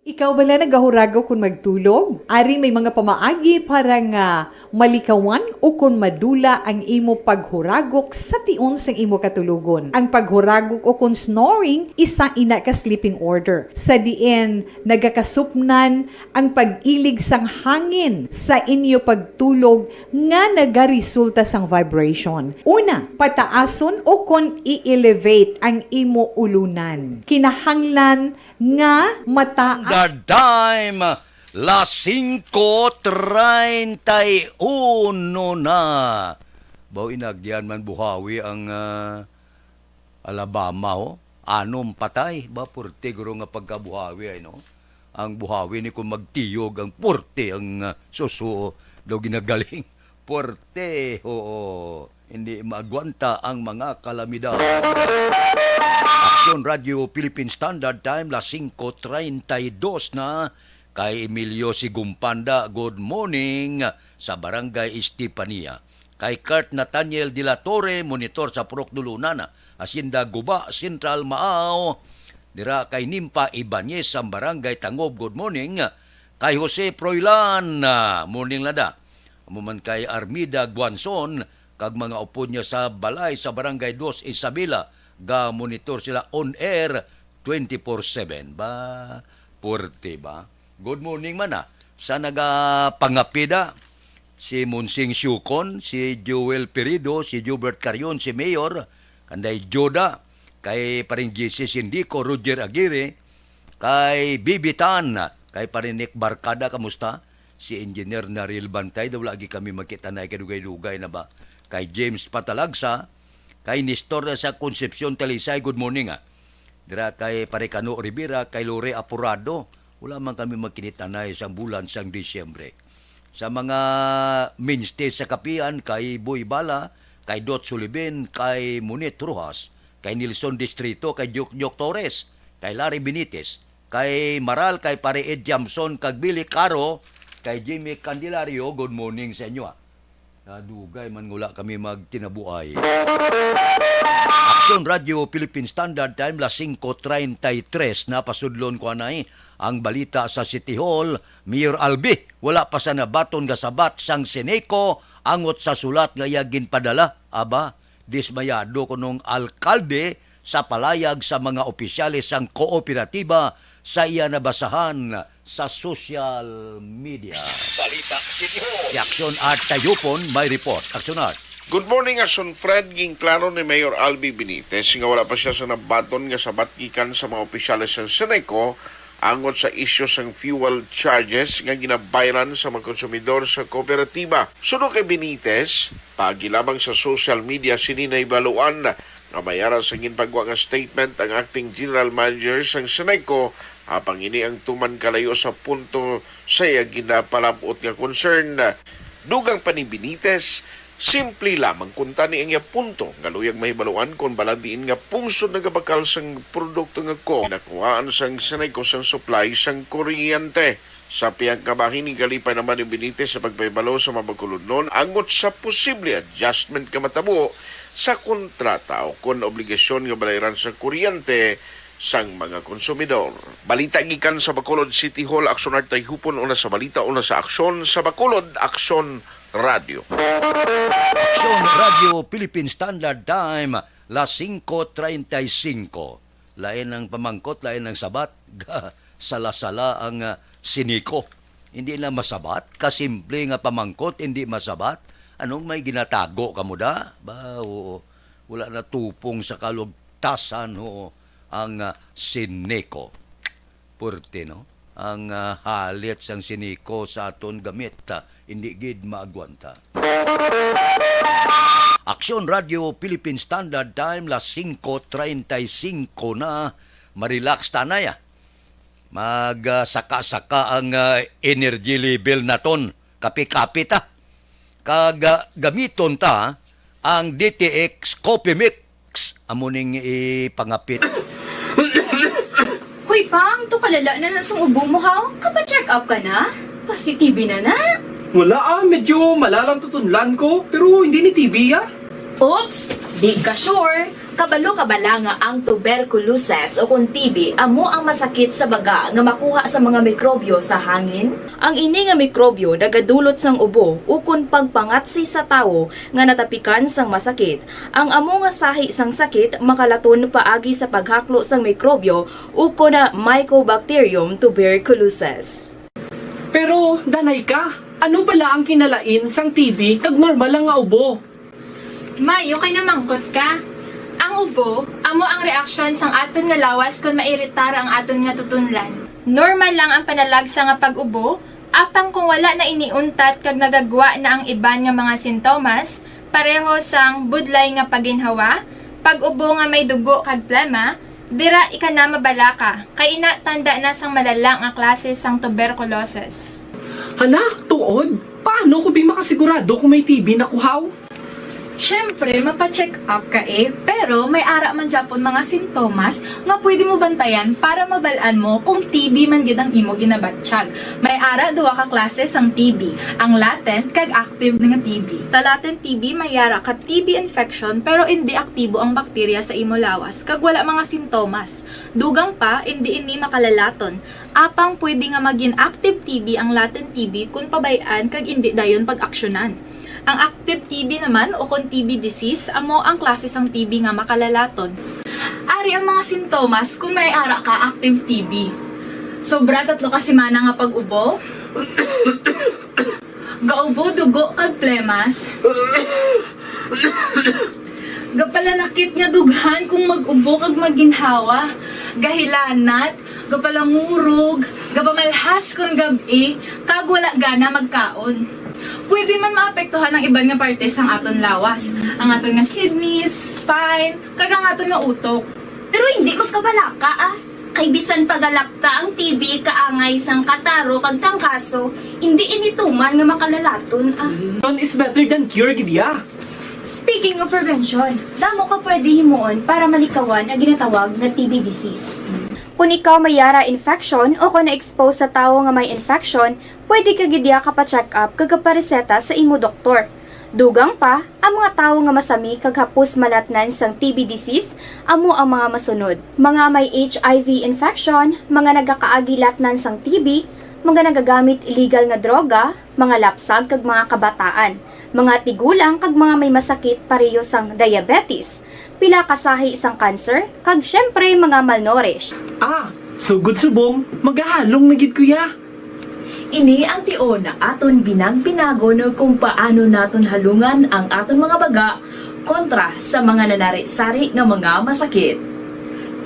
Ikaw bala nagahuragok kon magtulog? Ari may mga pamaagi para nga malikawan o kon madula ang imo paghuragok sa tion sang imo katulogon. Ang paghuragok o kon snoring, isa ina ka sleeping order, sa diin nagakasupnan ang pag-ilig sang hangin sa inyo pagtulog nga nagaresulta sang vibration. Una, pataason o kon i-elevate ang imo ulunan. Kinahanglan nga mataas. The time, las singko treinta y uno na. Baw inagyan man buhawi ang, ah, Alabama, ho? Anom patay. Ba, purti guro nga pagkabuhawi ay, no? Ang buhawi ni kung magtiyog, ang purti ang, ah, susuo daw ginagaling. Purti, oo. Hindi maagwanta ang mga kalamidad. Aksyon Radio Philippine Standard Time, las singko treinta y dos na. Kay Emilio Sigumpanda, good morning sa Barangay Estefania. Kay Kurt Nathaniel de la Torre, monitor sa Purok Dulunan, Hacienda Guba, Central Maao. Dira kay Nimpa Ibanez sa Barangay Tangob, good morning. Kay Jose Froilan, ah, morning, Lada. Amo man kay Armida Guanzon kag mga upod niya sa balay sa Barangay Dos Isabela, ga-monitor sila on air twenty-four seven. Ba, porte ba? Good morning man, ah. Sa nagapangapida, si Monsing Siukon, si Joel Perido, si Jubert Carion, si Mayor, kanday Joda, kay Paring J C Sindico, Roger Aguirre, kay Bibitan, kay Paring Nick Barcada, kamusta? Si Engineer Naril Bantay, daw lagi kami magkita na, kay dugay-dugay na ba? Kay James Patalagsa, kay Nestor sa Concepcion, Talisay, good morning, ah. Dira kay Pare Cano Rivera, kay Lore Apurado, wala man kami magkinitanay sa bulan sang Disyembre. Sa mga mainstay sa kapian, kay Boy Bala, kay Dot Sulibin, kay Munit Rojas, kay Nelson Distrito, kay Jokjok Torres, kay Larry Benitez, kay Maral, kay Pare Ed Jamson, kag Billy Caro, kay Jimmy Candelario, good morning sa inyo, ah. Nadugay man nga wala kami magtinabuay. Aksyon Radio Philippine Standard Time, las singko treinta y tres na, pasudlon ko anay Ang balita sa City Hall, Mayor Albi, wala pa sa nabaton nga sabat sang Ceneco angot sa sulat nga iya ginpadala. Aba, dismayado kunong alkalde sa palayag sa mga opisyales sang kooperatiba sa iya nabasahan sa social media. Balita City Hall. Si Action Art Tayupon may report. Action Art. Good morning, Action Fred. Ginklaro ni Mayor Albi Benitez nga wala pa siya sa nabaton nga sabat gikan sa mga opisyales sa Ceneco angot sa isyu sang fuel charges nga ginabayran sa mga konsumidor sa kooperatiba. Suno kay Benitez, paagi lamang sa social media sini nahibaluan nga may ara sa ginpagwa nga statement ang acting general manager sang Ceneco, apang ini ang tuman kalayo sa punto sa iya ginapalab-ot nga concern. Dugang pa ni Benitez, simple lamang kuntani ang iya punto nga luyag mahibaluan kon bala diin nga pungsod nagabakal sang produkto nga coke nakuhaan sang Ceneco sang supply sang kuryente. Sa pihak nga bahin, ginkalipay naman ni Benitez sa pagpahibalo sa mga Bacolodnon angot sa posible adjustment nga matabo sa kontrata o kon obligasyon nga balayran sa kuryente sang mga konsumidor. Balita gikan sa Bacolod City Hall, Action Art Tayupon, una sa balita, una sa aksyon. Sa Bacolod, Aksyon Radio. Aksyon Radio Philippine Standard Time, las singko treinta y cinco. Lain ang pamangkot, lain ang sabat. Sala-sala ang, ah, Ceneco. Hindi na masabat. Kasimple nga pamangkot, hindi masabat. Anong may ginatago kamo da? Ba, oo. Wala na tupong sa kalugtasan, oo, ang, ah, Ceneco. Purti, no? Ang, ah, halit sang Ceneco sa aton gamit, ah, hindi gid maagwanta. Aksyon Radio Philippine Standard Time, las singko treinta y cinco na. Marelax ta anay, ah. Mag, ah, saka-saka ang, ah, energy level naton. Kapi-kapi ta. Kag, ah, gamiton ta ang D T X Coffee Mix. Amo ning ipangapit. Hoy, Pang, to kalala na na sang ubo mo, haw? Kapa-check up ka na? Positive na na? Wala, ah, medyo malalang tutunlan ko, pero hindi ni T B, ah. Oops, di ka sure. Kabalo ka bala nga ang tuberculosis o kon T B amo ang masakit sa baga nga makuha sa mga mikrobyo sa hangin? Ang ini nga mikrobyo nagadulot sang ubo ukon pagpangatsi sa tawo nga natapikan sang masakit. Ang amo nga sahi sang sakit makalaton paagi sa paghaklo sang mikrobyo ukon na Mycobacterium tuberculosis. Pero, danay ka, ano bala ang kinalain sang T B kag normal lang nga ubo? Mayo kay namangkot ka. Ang ubo, amo ang reaksyon sang aton nga lawas kon mairitar ang aton nga tutunlan. Normal lang ang panalagsa nga pag-ubo, apang kung wala na ini untat kag nagagwa na ang iban nga mga sintomas, pareho sang budlay nga paginhawa, pag-ubo nga may dugo kag plema, dira ika na mabalaka, kay ina tanda na sang malala nga klase sang tuberculosis. Hala, tuod? Paano ko bi makasigurado kung may T B na ko, haw? Siyempre, mapa-check up ka eh, pero may ara man gyapon mga sintomas nga pwede mo bantayan para mabal-an mo kung T B man gid ang imo ginabatyag. May ara duha ka klase sang T B, ang latent kag active nga T B. Sa latent T B may ara ka T B infection pero indi aktibo ang bakterya sa imo lawas kag wala mga sintomas. Dugang pa, indi ini makalalaton. Apang pwede nga magin active T B ang latent T B kon pabay-an kag indi dayon pag-aksyonan. Ang active T B naman o kon T B disease amo ang klase sang T B nga makalalaton. Ari ang mga sintomas kon may ara ka active T B. Sobra tatlo ka semana nga pag-ubo. Gaubo dugo kag plemas. Gapalanakit nga dughan kung mag-ubo kag maginhawa. Gahilanat, gapalangurog, gapamalhas kon gab-i, kag wala gana magkaon. Pwede man maapektuhan ang iban nga parte sang aton lawas, ang aton nga kidneys, spine, kag ang aton nga utok. Pero hindi magkabalaka, ah. Kay bisan pa galapta ang T B kaangay sang kataro kag trangkaso, hindi ini tuman nga makalalaton, ah. Prevention is better than cure, gid ya. Speaking of prevention, damo ka pwede himuon para malikawan ang ginatawag nga T B disease. Kung ikaw may yara infection o kung na-expose sa tawo nga may infection, pwede ka gid ya kapa-check up kag kapareseta sa imo doktor. Dugang pa, ang mga tawo nga masami kag hapos malatnan sang T B disease amo ang mga masunod: mga may H I V infection, mga nagakaagi latnan sang T B, mga nagagamit illegal nga droga, mga lapsag kag mga kabataan, mga tigulang kag mga may masakit pareho sang diabetes, pila ka sahi sang cancer, kag siyempre mga malnourished. Ah, sugod subong, magahalong na gid ko ya. Ini ang tion nga aton binag-binagon kung paano naton halungan ang aton mga baga kontra sa mga nanari-sari nga mga masakit.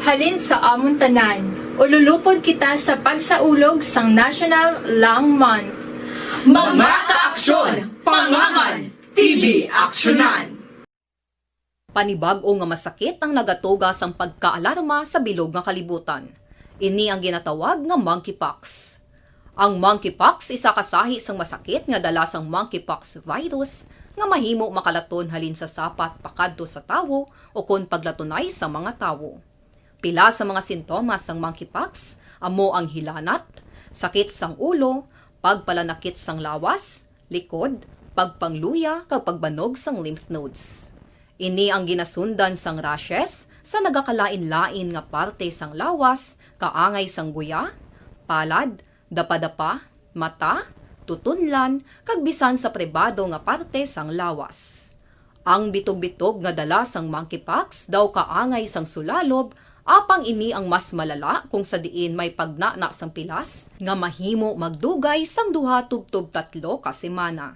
Halin sa amon tanan, ululupod kita sa pagsaulog sang National Lung Month. Mga kaaksyon, pangaman, T B aksyonan! Panibag-o nga masakit ang nagatuga sang pagkaalarma sa bilog nga kalibutan. Ini ang ginatawag nga monkeypox. Ang monkeypox isa ka sahi sang masakit nga dala sang monkeypox virus nga mahimo makalaton halin sa sapat pakadto sa tawo ukon paglatunay sa mga tawo. Pila sa mga sintomas sang monkeypox amo ang hilanat, sakit sang ulo, pagpalanakit sang lawas, likod, pagpangluya, kag pagbanog sang lymph nodes. Ini ang ginasundan sang rashes sa nagakalain-lain nga parte sang lawas, kaangay sang guya, palad, dapadapa, mata, tutunlan, kag bisan sa pribado nga parte sang lawas. Ang bitog-bitog nga dala sang monkeypox daw kaangay sang sulalob, apang ini ang mas malala kung sa diin may pagnana sang pilas nga mahimo magdugay sang duha tubtob tatlo ka semana.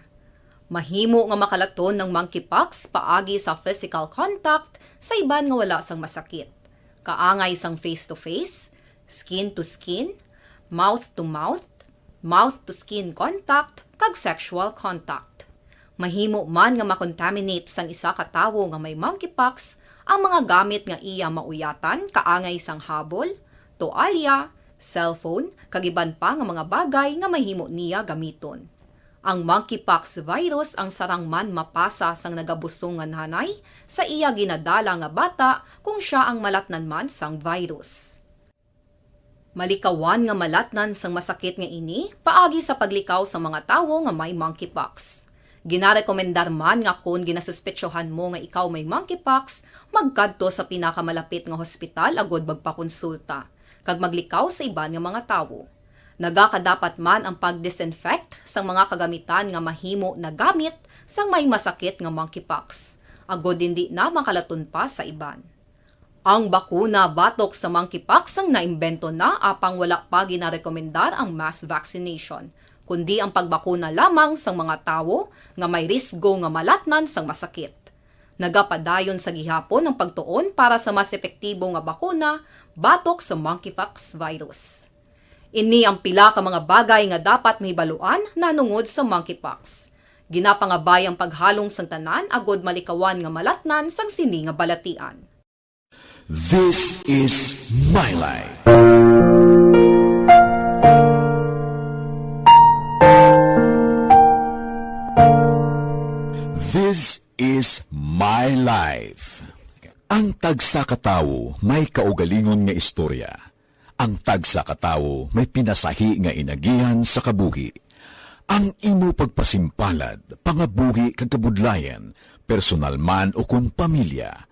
Mahimo nga makalaton ang monkeypox paagi sa physical contact sa iban nga wala sang masakit, kaangay sang face-to-face, skin-to-skin, mouth-to-mouth, mouth-to-skin contact, kag sexual contact. Mahimo man nga makontaminate sang isa ka tawo nga may monkeypox ang mga gamit nga iya mauyatan, kaangay sang habol, toalya, cellphone, kag iban pa nga mga bagay nga mahimo niya gamiton. Ang monkeypox virus ang sarang man mapasa sang nagabusong nga nanay sa iya ginadala nga bata kung sia ang malatnan man sang virus. Malikawan nga malatnan sang masakit nga ini paagi sa paglikaw sa mga tawo nga may monkeypox. Ginarekomendar man nga kon ginasuspetsohan mo nga ikaw may monkeypox, magkadto sa pinakamalapit nga hospital agud magpakonsulta kag maglikaw sa iban nga mga tawo. Nagakadapat man ang pag-disinfect sang mga kagamitan nga mahimo nagamit sang may masakit nga monkeypox, agud indi na makalaton pa sa iban. Ang bakuna batok sa monkeypox ang naimbento na, apang wala pa ginarekomendar ang mass vaccination, kundi ang pagbakuna lamang sang mga tawo nga may risgo nga malatnan sang masakit. Nagapadayon sa gihapon ang pagtuon para sa mas epektibo nga bakuna batok sa monkeypox virus. Ini ang pila ka mga bagay nga dapat mahibaluan nahanungod sa monkeypox. Ginapangabay ang paghalong sang tanan agud malikawan nga malatnan sang sini nga balatian. This is my life. This is my life. Ang tagsa ka tawo may kaugalingon nga istorya. Ang tagsa ka tawo may pinasahi nga inagihan sa kabuhi. Ang imo pagpasimpalad, pangabuhi kag kabudlayan, personal man ukon pamilya,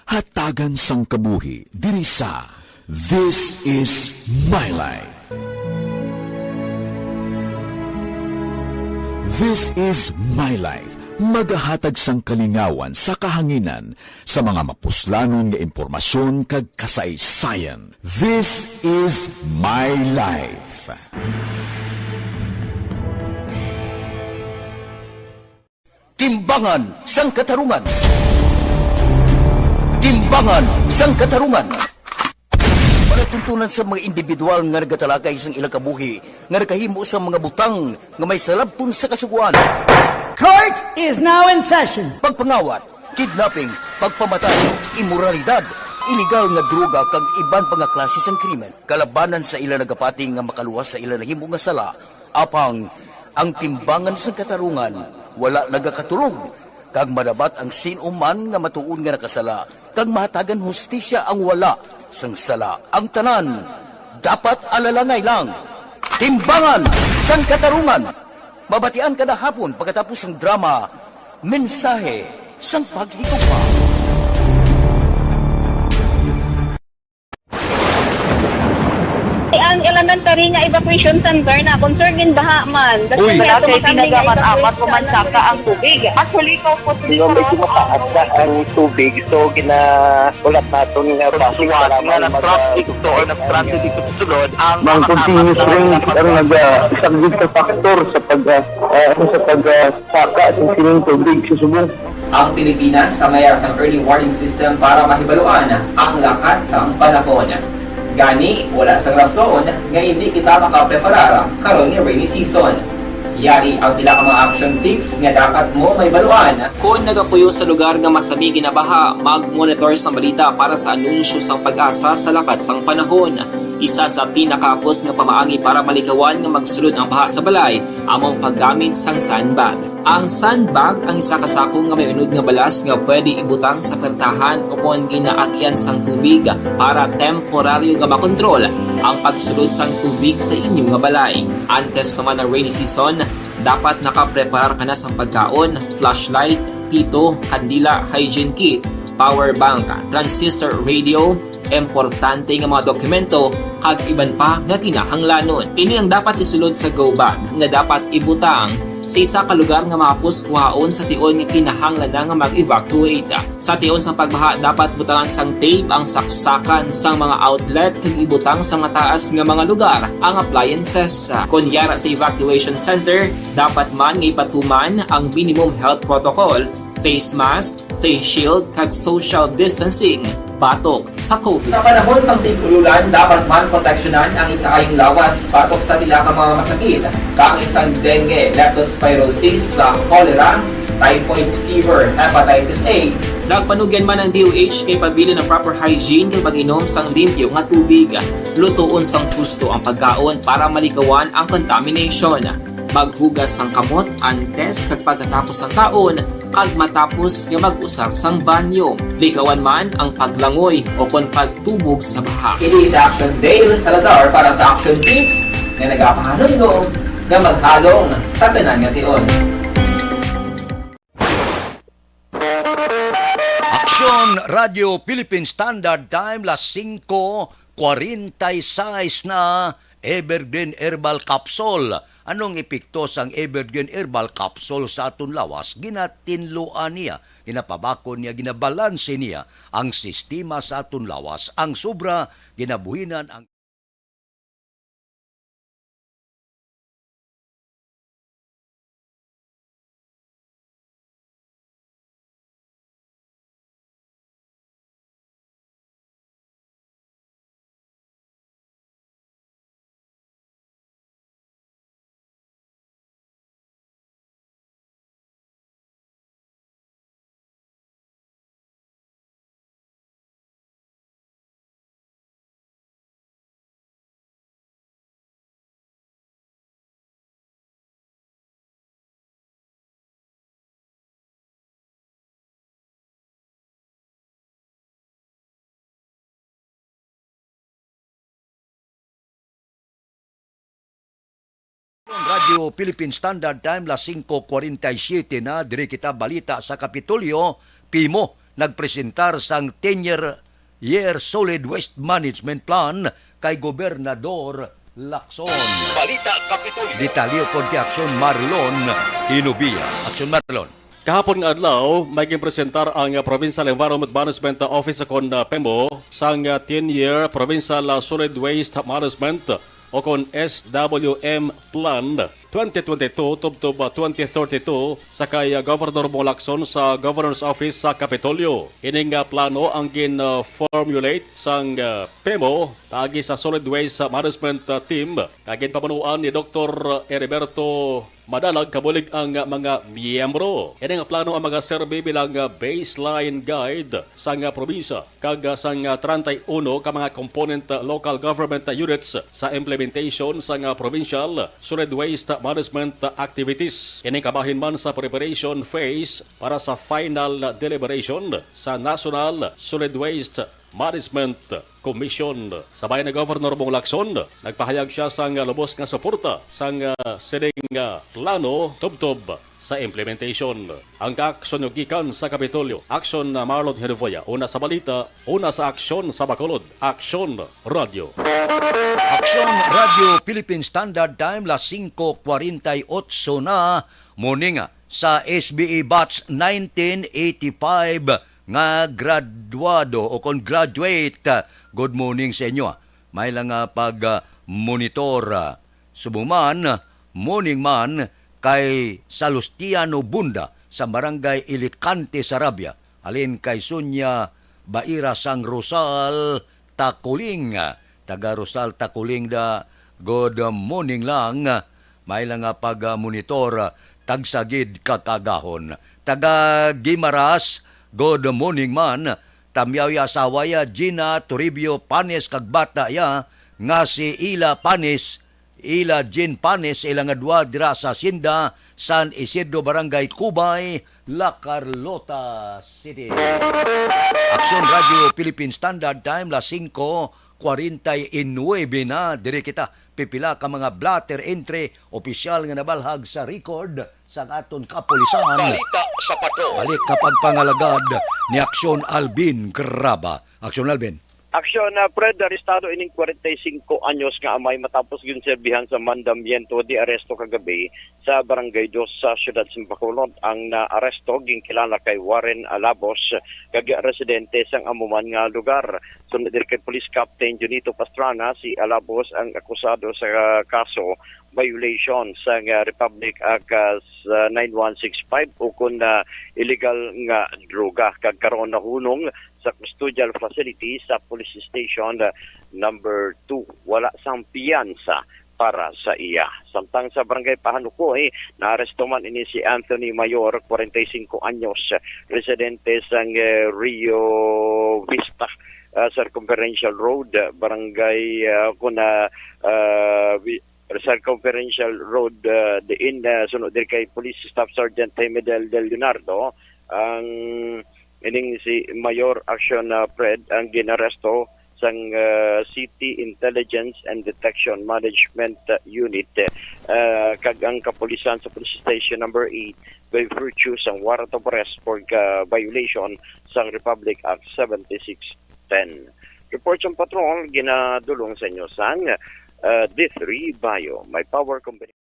hatagan sang kabuhi diri sa This Is My Life. This Is My Life magahatag sang kalingawan sa kahanginan sa mga mapuslanon nga impormasyon kag kasaysayan. This Is My Life. Timbangan sang Katarungan. Timbangan sang Katarungan. Palatuntunan sa mga individual nga nagatalakay sang ilang kabuhi nga nakahimo sa mga butang nga may salabton sa Kasugoan. Court is now in session. Pagpangawat, kidnapping, pagpamatay, imoralidad, iligal nga droga kag iban pa nga klase sang krimen kalabanan sa ila nagapati nga makaluwas sa ila nahimo nga sala. Apang ang timbangan sang katarungan wala nagakatulog, kag madabat ang sin-o man nga matuod nga nakasala, kag mahatagan hustisya ang wala sang sala. Ang tanan dapat alalangay lang. Timbangan sang Katarungan, mabatian kada hapon pagkatapos sang drama Mensahe sang paghigugma. Ang elementary nga evacuation center na concern din baha man. Uy. Wala kay pinagamat-amat o mansaka ang tubig. Actually, ko po Nga may tumataas na ang tubig, so ginahulat naton nga basi Suwat para nga may nag-traffic mag- to or nag-transit dito sa sulod ang Mang mga continuous tapat na rain ang nag-, ah, isang good factor sa pag, ah, ah, sa pag, ah, saka sa sining tubig sa subong. Ang Pilipinas sa mayar sang early warning system para mahibaluan ang lakat sang panahon. Gani, wala sang rason nga hindi kita makapreparar karon nga rainy season. Yari ang pila ka mga action tips nga dapat mo mahibaluan. Kon nagapuyo sa lugar nga masami ginabaha, mag-monitor sang balita para sa anunsyo sang PAGASA sa lakat sang panahon. Isa sa pinakahapos nga pamaagi para malikawan nga magsulod ang baha sa balay amo ang paggamit sang sandbag. Ang sandbag ang isa ka sako nga may unod nga balas nga pwede ibutang sa pertahan o kon ginaagian sang tubig para temporaryo nga makontrol ang pagsulod sang tubig sa inyo nga balay. Antes pa man ang rainy season, dapat nakapreparar ka na sang pagkaon, flashlight, pito, kandila, hygiene kit, power bank, transistor radio, importante nga mga dokumento, kag iban pa nga kinahanglanon. Ini ang dapat isulod sa go bag nga dapat ibutang sa isa ka lugar nga mahapos kuhaon sa tion nga kinahanglan na nga mag-evacuate. Sa tion sang pagbaha, dapat butangan sang tape ang saksakan sang mga outlet kag ibutang sa mataas nga mga lugar ang appliances. Kon yara sa evacuation center, dapat man nga ipatuman ang minimum health protocol, face mask, face shield, kag social distancing batok sa COVID. Sa panahon sang tig-ululan, dapat man proteksyonan ang ikaayong lawas batok sa pila ka mga masakit, kaangay sang dengue, leptospirosis, sa cholera, typhoid fever, hepatitis A. Nagpanugyan man ang D O H kay pabilin ang proper hygiene kag pag-inom sang limpyo nga tubig. Lutoon sang husto ang pagkaon para malikawan ang contamination. Maghugas sang kamot antes kag pagkatapos sang kaon, kag matapos nga mag-usar sang banyo. Likawan man ang paglangoy o kon pagtubog sa baha. Ini si Action Dale Salazar para sa Action Tips nga nagapahanumdom nga maghalong sa tanan nga tion. Aksyon Radio Philippine Standard Time, las singko kwarenta y seis na. Evergreen Herbal Capsule. Anong epekto sang Evergreen Herbal Capsule sa aton lawas? Ginatinluan niya, ginapabakon niya, ginabalanse niya ang sistema sa aton lawas. Ang sobra, ginabuhinan ang Radyo Philippine Standard Time, las singko kwarenta y siyete na, diri kita balita sa Kapitolyo. PIMO nagpresentar sang ten-year year Solid Waste Management Plan kay Gobernador Lacson. Balita Kapitolyo. Detalye kon kay Aksyon Marlon Hinubia. Aksyon Marlon. Kahapon nga adlaw, may ginpresentar ang Provincial Environment Management Office, kon, ah, PEMO, sang, ah, ten-year Provincial, ah, Solid Waste Management o kon S W M Plan twenty twenty-two tubtob, ah, twenty thirty-two sa kay, ah, Governor Bong Lacson sa Governor's Office sa Kapitolyo. Ining, ah, plano ang gin-formulate sang, ah, PEMO paagi sa Solid Waste Management, ah, Team nga ginpamunuan ni Doktor Heriberto Madalag kabulig ang mga miyembro. Ini nga plano ang magaserbi bilang baseline guide sang probinsya kag sang treinta y uno ka mga component local government units sa implementation sang provincial solid waste management activities. Ini kabahin man sa preparation phase para sa final deliberation sa National Solid Waste Management Commission. Sa bayan ni Governor Bong Lacson, nagpahayag siya sang lubos nga suporta sang, ah, sining, ah, plano tubtob sa implementation. Ang kaaksyon gikan sa Kapitolyo. Aksyon na Marlon Hervoya, una sa balita, una sa aksyon sa Bacolod. Aksyon Radio. Aksyon Radio Philippine Standard Time, las singko kwarenta y otso na, morning sa S B A Batch nineteen eighty-five nga graduado o kon graduate. Good morning sa inyo. May lang nga pag, ah, monitor, ah, subong man, morning man kay Salustiano Bunda sa Barangay Ilicante, Sarabia. Halin kay Sonia Baira sang Rosal, Takuling. Taga Rosal, Takuling da, good morning lang. May lang nga pag-monitor, tagsagid kakagahon. Taga Guimaras, good morning man. Tamyaw ya asawa ya, Gina Toribio Panes, kag bata ya nga si Ila Panes, Ila Jean Panes, ila nga dua dira sa Hacienda San Isidro, Barangay Cubay, La Carlota City. Aksyon Radio Philippine Standard Time, las singko kwarenta y nuebe na. Diri kita pipila ka mga blotter entry, opisyal nga nabalhag sa record sa aton kapulisan. Balita sa Patrol. Balik ka pagpangalagad ni Aksyon Alvin Graba. Aksyon Alvin. Aksyon, ah, Fred, arestado ining kwarenta y singko anyos nga amay matapos ginserbihan sa mandamiento de aresto kagabi sa Barangay Dos sa siyudad sa Bacolod. Ang naaresto ginkilala kay Warren Alabos, kag residente sang amo man nga lugar. Sunod diri kay Police Captain Junito Pastrana, si Alabos ang akusado sa kaso violation sang, ah, Republic Act, ah, sa nine one six five, ukon na illegal nga droga, kag karon nahunong sa custodial facility sa Police Station, ah, number two. Wala sang piyansa para sa iya. Samtang sa Barangay Pahanukoy, naaresto man ini si Anthony Mayor, kwarenta y singko anyos, residente sang, eh, Rio Vista, ah, Circumferential Road, Barangay, ah, Kuna, ah, Vi-, Circumferential Road, ah, diin, ah, sunod diri kay Police Staff Sergeant Hemedel Del Leonardo, ang ining si Mayor Action, ah, Fred ang ginaresto sang, ah, City Intelligence and Detection Management, ah, Unit, ah, kag ang kapulisan sa Police Station Number Eight by virtue sang warrant of arrest for, ah, violation sang Republic Act seventy-six ten. Report sang patrol ginadulong sa inyo sang, ah, D three Bio. May power combination.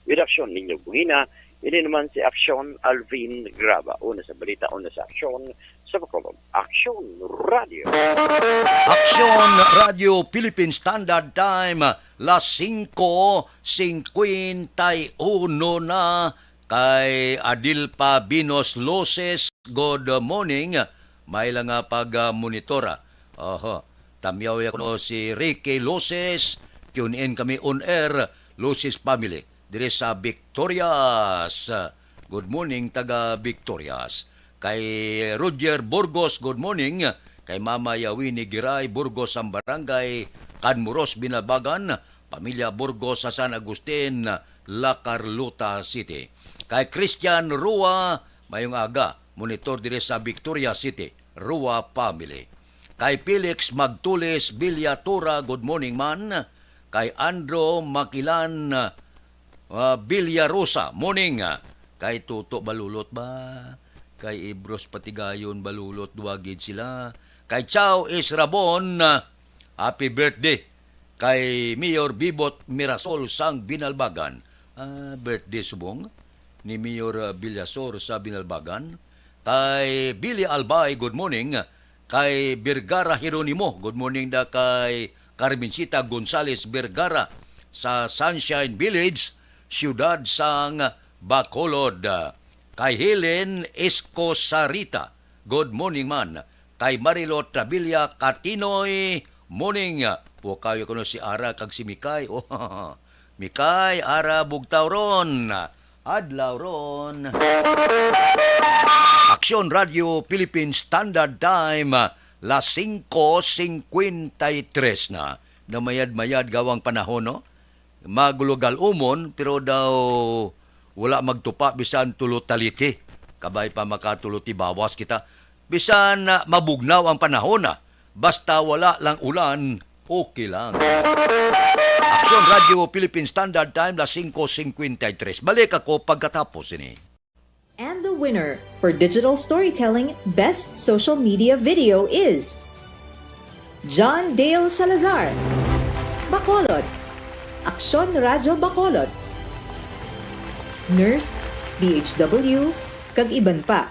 Redaksyon ninyo bugina, ini naman si Aksyon Alvin Graba. Una sa balita, una sa aksyon, sa Bacolod. Aksyon Radio. Aksyon Radio Philippine Standard Time, las singko singkwenta y uno na. Kay Adilpa Binos Loses, good morning. May lang nga pag-monitora. Oho. Tamyaw ya kuno si Ricky Loses. Tune in kami on air, Loses family, diri sa Victorias. Good morning, taga Victorias. Kay Roger Burgos, good morning. Kay Mama Yawini Giray Burgos, ang barangay Canmuros, Binalbagan, pamilya Burgos sa San Agustin, La Carlota City. Kay Christian Rua, mayong aga, monitor diri sa Victoria City, Rua family. Kay Felix Magtulis Villatura, good morning man. Kay Andro Makilan, ah, Villarosa, morning. Kay Tuto Balulot ba? Kay Ibros Patigayon Balulot, duwa gid sila. Kay Chao Israbon, ah, happy birthday. Kay Mayor Bibot Mirasol sang Binalbagan. Ah, birthday subong ni Mayor, ah, Villasor sa Binalbagan. Kay Billy Albay, good morning. Kay Vergara Jeronimo, good morning da kay Carmencita Gonzales Vergara sa Sunshine Village, siyudad sang Bacolod. Kay Helen Escosarita, good morning man. Kay Marilo Travilla Catinoy, morning. Pukayo kuno si Ara kag si Mikay. Oh, Mikay, Ara, bugtaw ron. Adlaw ron. Aksyon Radio Philippine Standard Time, las singko singkwenta y tres na. Namayad-mayad gawang panahon, no? Maglugal-umon, pero daw wala magtupa bisan tulo taliti. Kabay pa makatulo tibawas kita. Bisan, ah, mabugnaw ang panahon, ah, basta wala lang ulan, okay lang. Aksyon Radio Philippine Standard Time, las singko singkwenta y tres. Balik ako pagkatapos ini. And the winner for digital storytelling best social media video is John Dale Salazar, Bacolod, Aksyon Radyo Bacolod, Nurse, B H W, kag iban pa.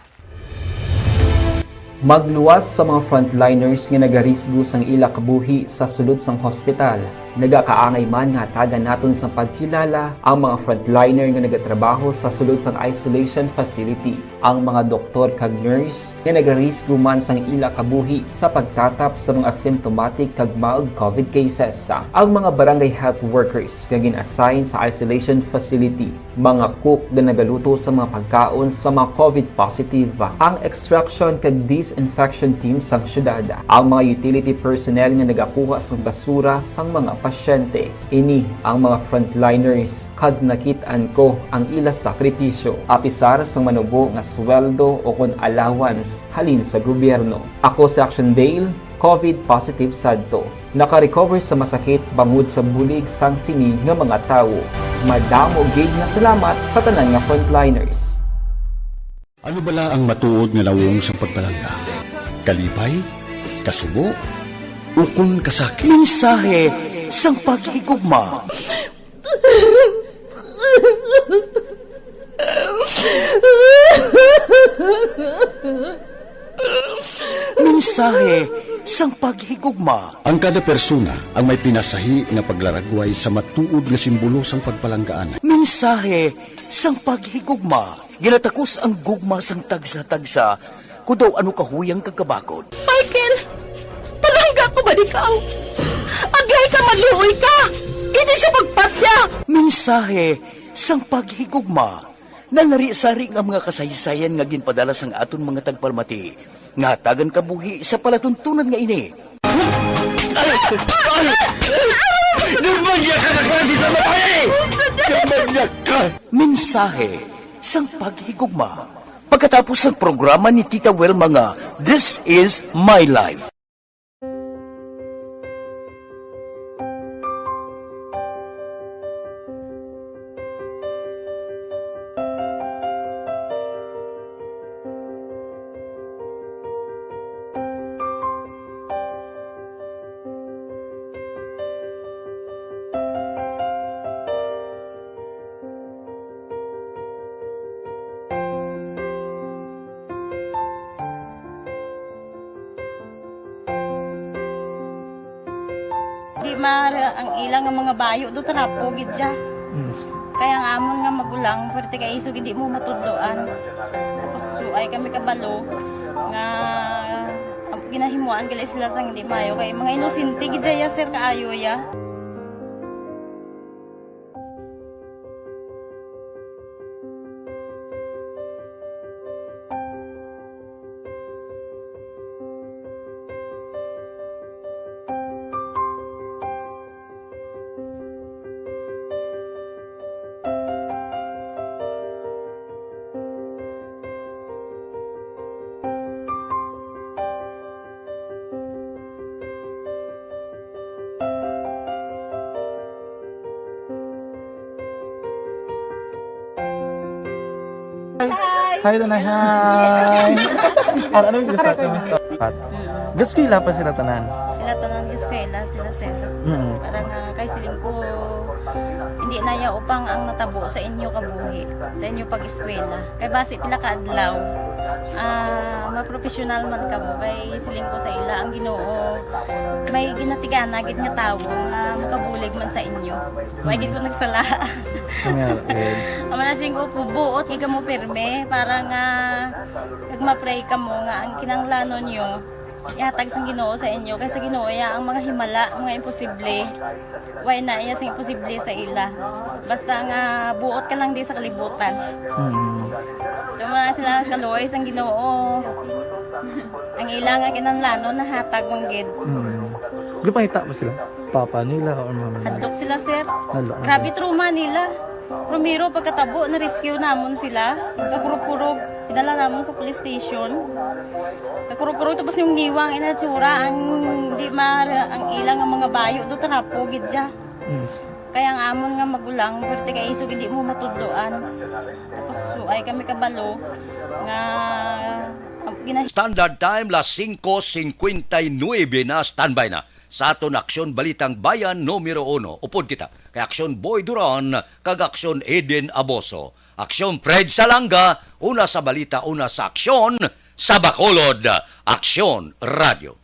Magluwas sa mga frontliners nga nagarisgo sang ila kabuhi sa sulod sang hospital. Nagakaangay man nga hatagan naton sang pagkilala ang mga frontliner nga nagatrabaho sa sulod sang isolation facility, ang mga doktor kag nurse nga nagarisgo man sang ila kabuhi sa pagtatap sa mga asymptomatic kag mild covid cases, ang mga barangay health workers nga gin-assign sa isolation facility, mga cook nga nagaluto sa mga pagkaon sa mga covid positive, ang extraction kag disinfection team sang syudad, ang mga utility personnel nga nagakuha sang basura sang mga pasyente. Ini ang mga frontliners, kag nakit-an ko ang ila sakripisyo, apisar sang manubo nga sweldo o kon allowance halin sa gobyerno. Ako si Action Dale, covid positive sadto. Naka-recover sa masakit bangod sa bulig sang sini nga mga tawo. Madamo gid nga salamat sa tanan nga frontliners. Ano bala ang matuod nga nawong sang pagpalangga? Kalipay? Kasubo? Ukon kasakit? Mensahe sang paghigugma. Mensahe sang paghigugma. Ang kada persona ang may pinasahi nga paglaragway sa matuod nga simbolo sang pagpalanggaan. Mensahe sang paghigugma. Ginatakos ang gugma sang tagsa-tagsa, kon daw ano kahuyang kag kabakod. Michael, palangga ko ba ikaw? Agay ka, maluoy ka! Hindi siya pagpatya! Mensahe sang paghigugma. Nanari-sari nga mga kasaysayan nga ginpadala sang aton mga tagpalamati nga hatagan kabuhi sa palatuntunan nga ini. Ay! Ay! Ay! Gumagya ka na klase sa babae! Gumagya ka! Mensahe sang paghigugma. Pagkatapos sang programa ni Tita Wilma nga This Is My Life. Di ma-, ang ila nga mga bayo do trapo gid siya. Mm. Kaya ang amon nga magulang, pwerte kay isog hindi mo matudloan. Tapos suay kami kabalo nga ang ginahimuan gali sila sang hindi maayo kay mga inosente gid siya, sir, kaayo ya. Hi. Hi, Tanay. Hi. Ano, ano yung gusto? Ano yung gusto? Pat. Gaskwela pa sila tanan? Sila tanan gaskwela, sila sir. Mm. Parang, ah, kay siling ko, hindi na ya upang ang natabo sa inyo kabuhi, sa inyo pag-eskwela. Kay basi pila ka adlaw, ah, mapropesyonal man kamo. Kay siling ko sa ila, ang Ginoo may ginatigana gid nga tawo nga makabulig man sa inyo. Wa gid ko nagsala. Amen. Amo na siling ko, buot gid kamo pirme para nga kag ma-pray kamo nga ang kinahanglanon nyo Ihatag sang Ginoo sa inyo, kay sa Ginoo iya ang mga himala, mga imposible. Way na iya sing imposible sa ila. Basta nga buot ka lang di sa kalibutan. Mm. Tuma sila kaluoy sang Ginoo. Ang ila nga kinahanglanon nahatag man gid. Mm. Gipangita ba sila? Papa nila or mama nila? Hadlok sila, sir. Hala, Grabe trauma nila. Primero, pagkatabo, na-rescue namon sila. Kakurog-kurog, pinala namon sa police station. Kakurog-kurog, tapos yung ngiwang, inatsura, ang di ma, ang ilang ang mga bayo, do trapo, gid siya. Mm. Kaya ang amon nga magulang, pwerte kay isog, hindi mo matudloan. Tapos, so, ay kami kabalo, nga, ang gina- Standard Time, las singko singkwenta y nuebe na, standby na sa aton Aksyon Balitang Bayan numero uno. Upod kita kay Aksyon Boy Duran kag Aksyon Eden Aboso. Aksyon Fred Salanga, una sa balita, una sa aksyon, sa Bacolod, Aksyon Radio.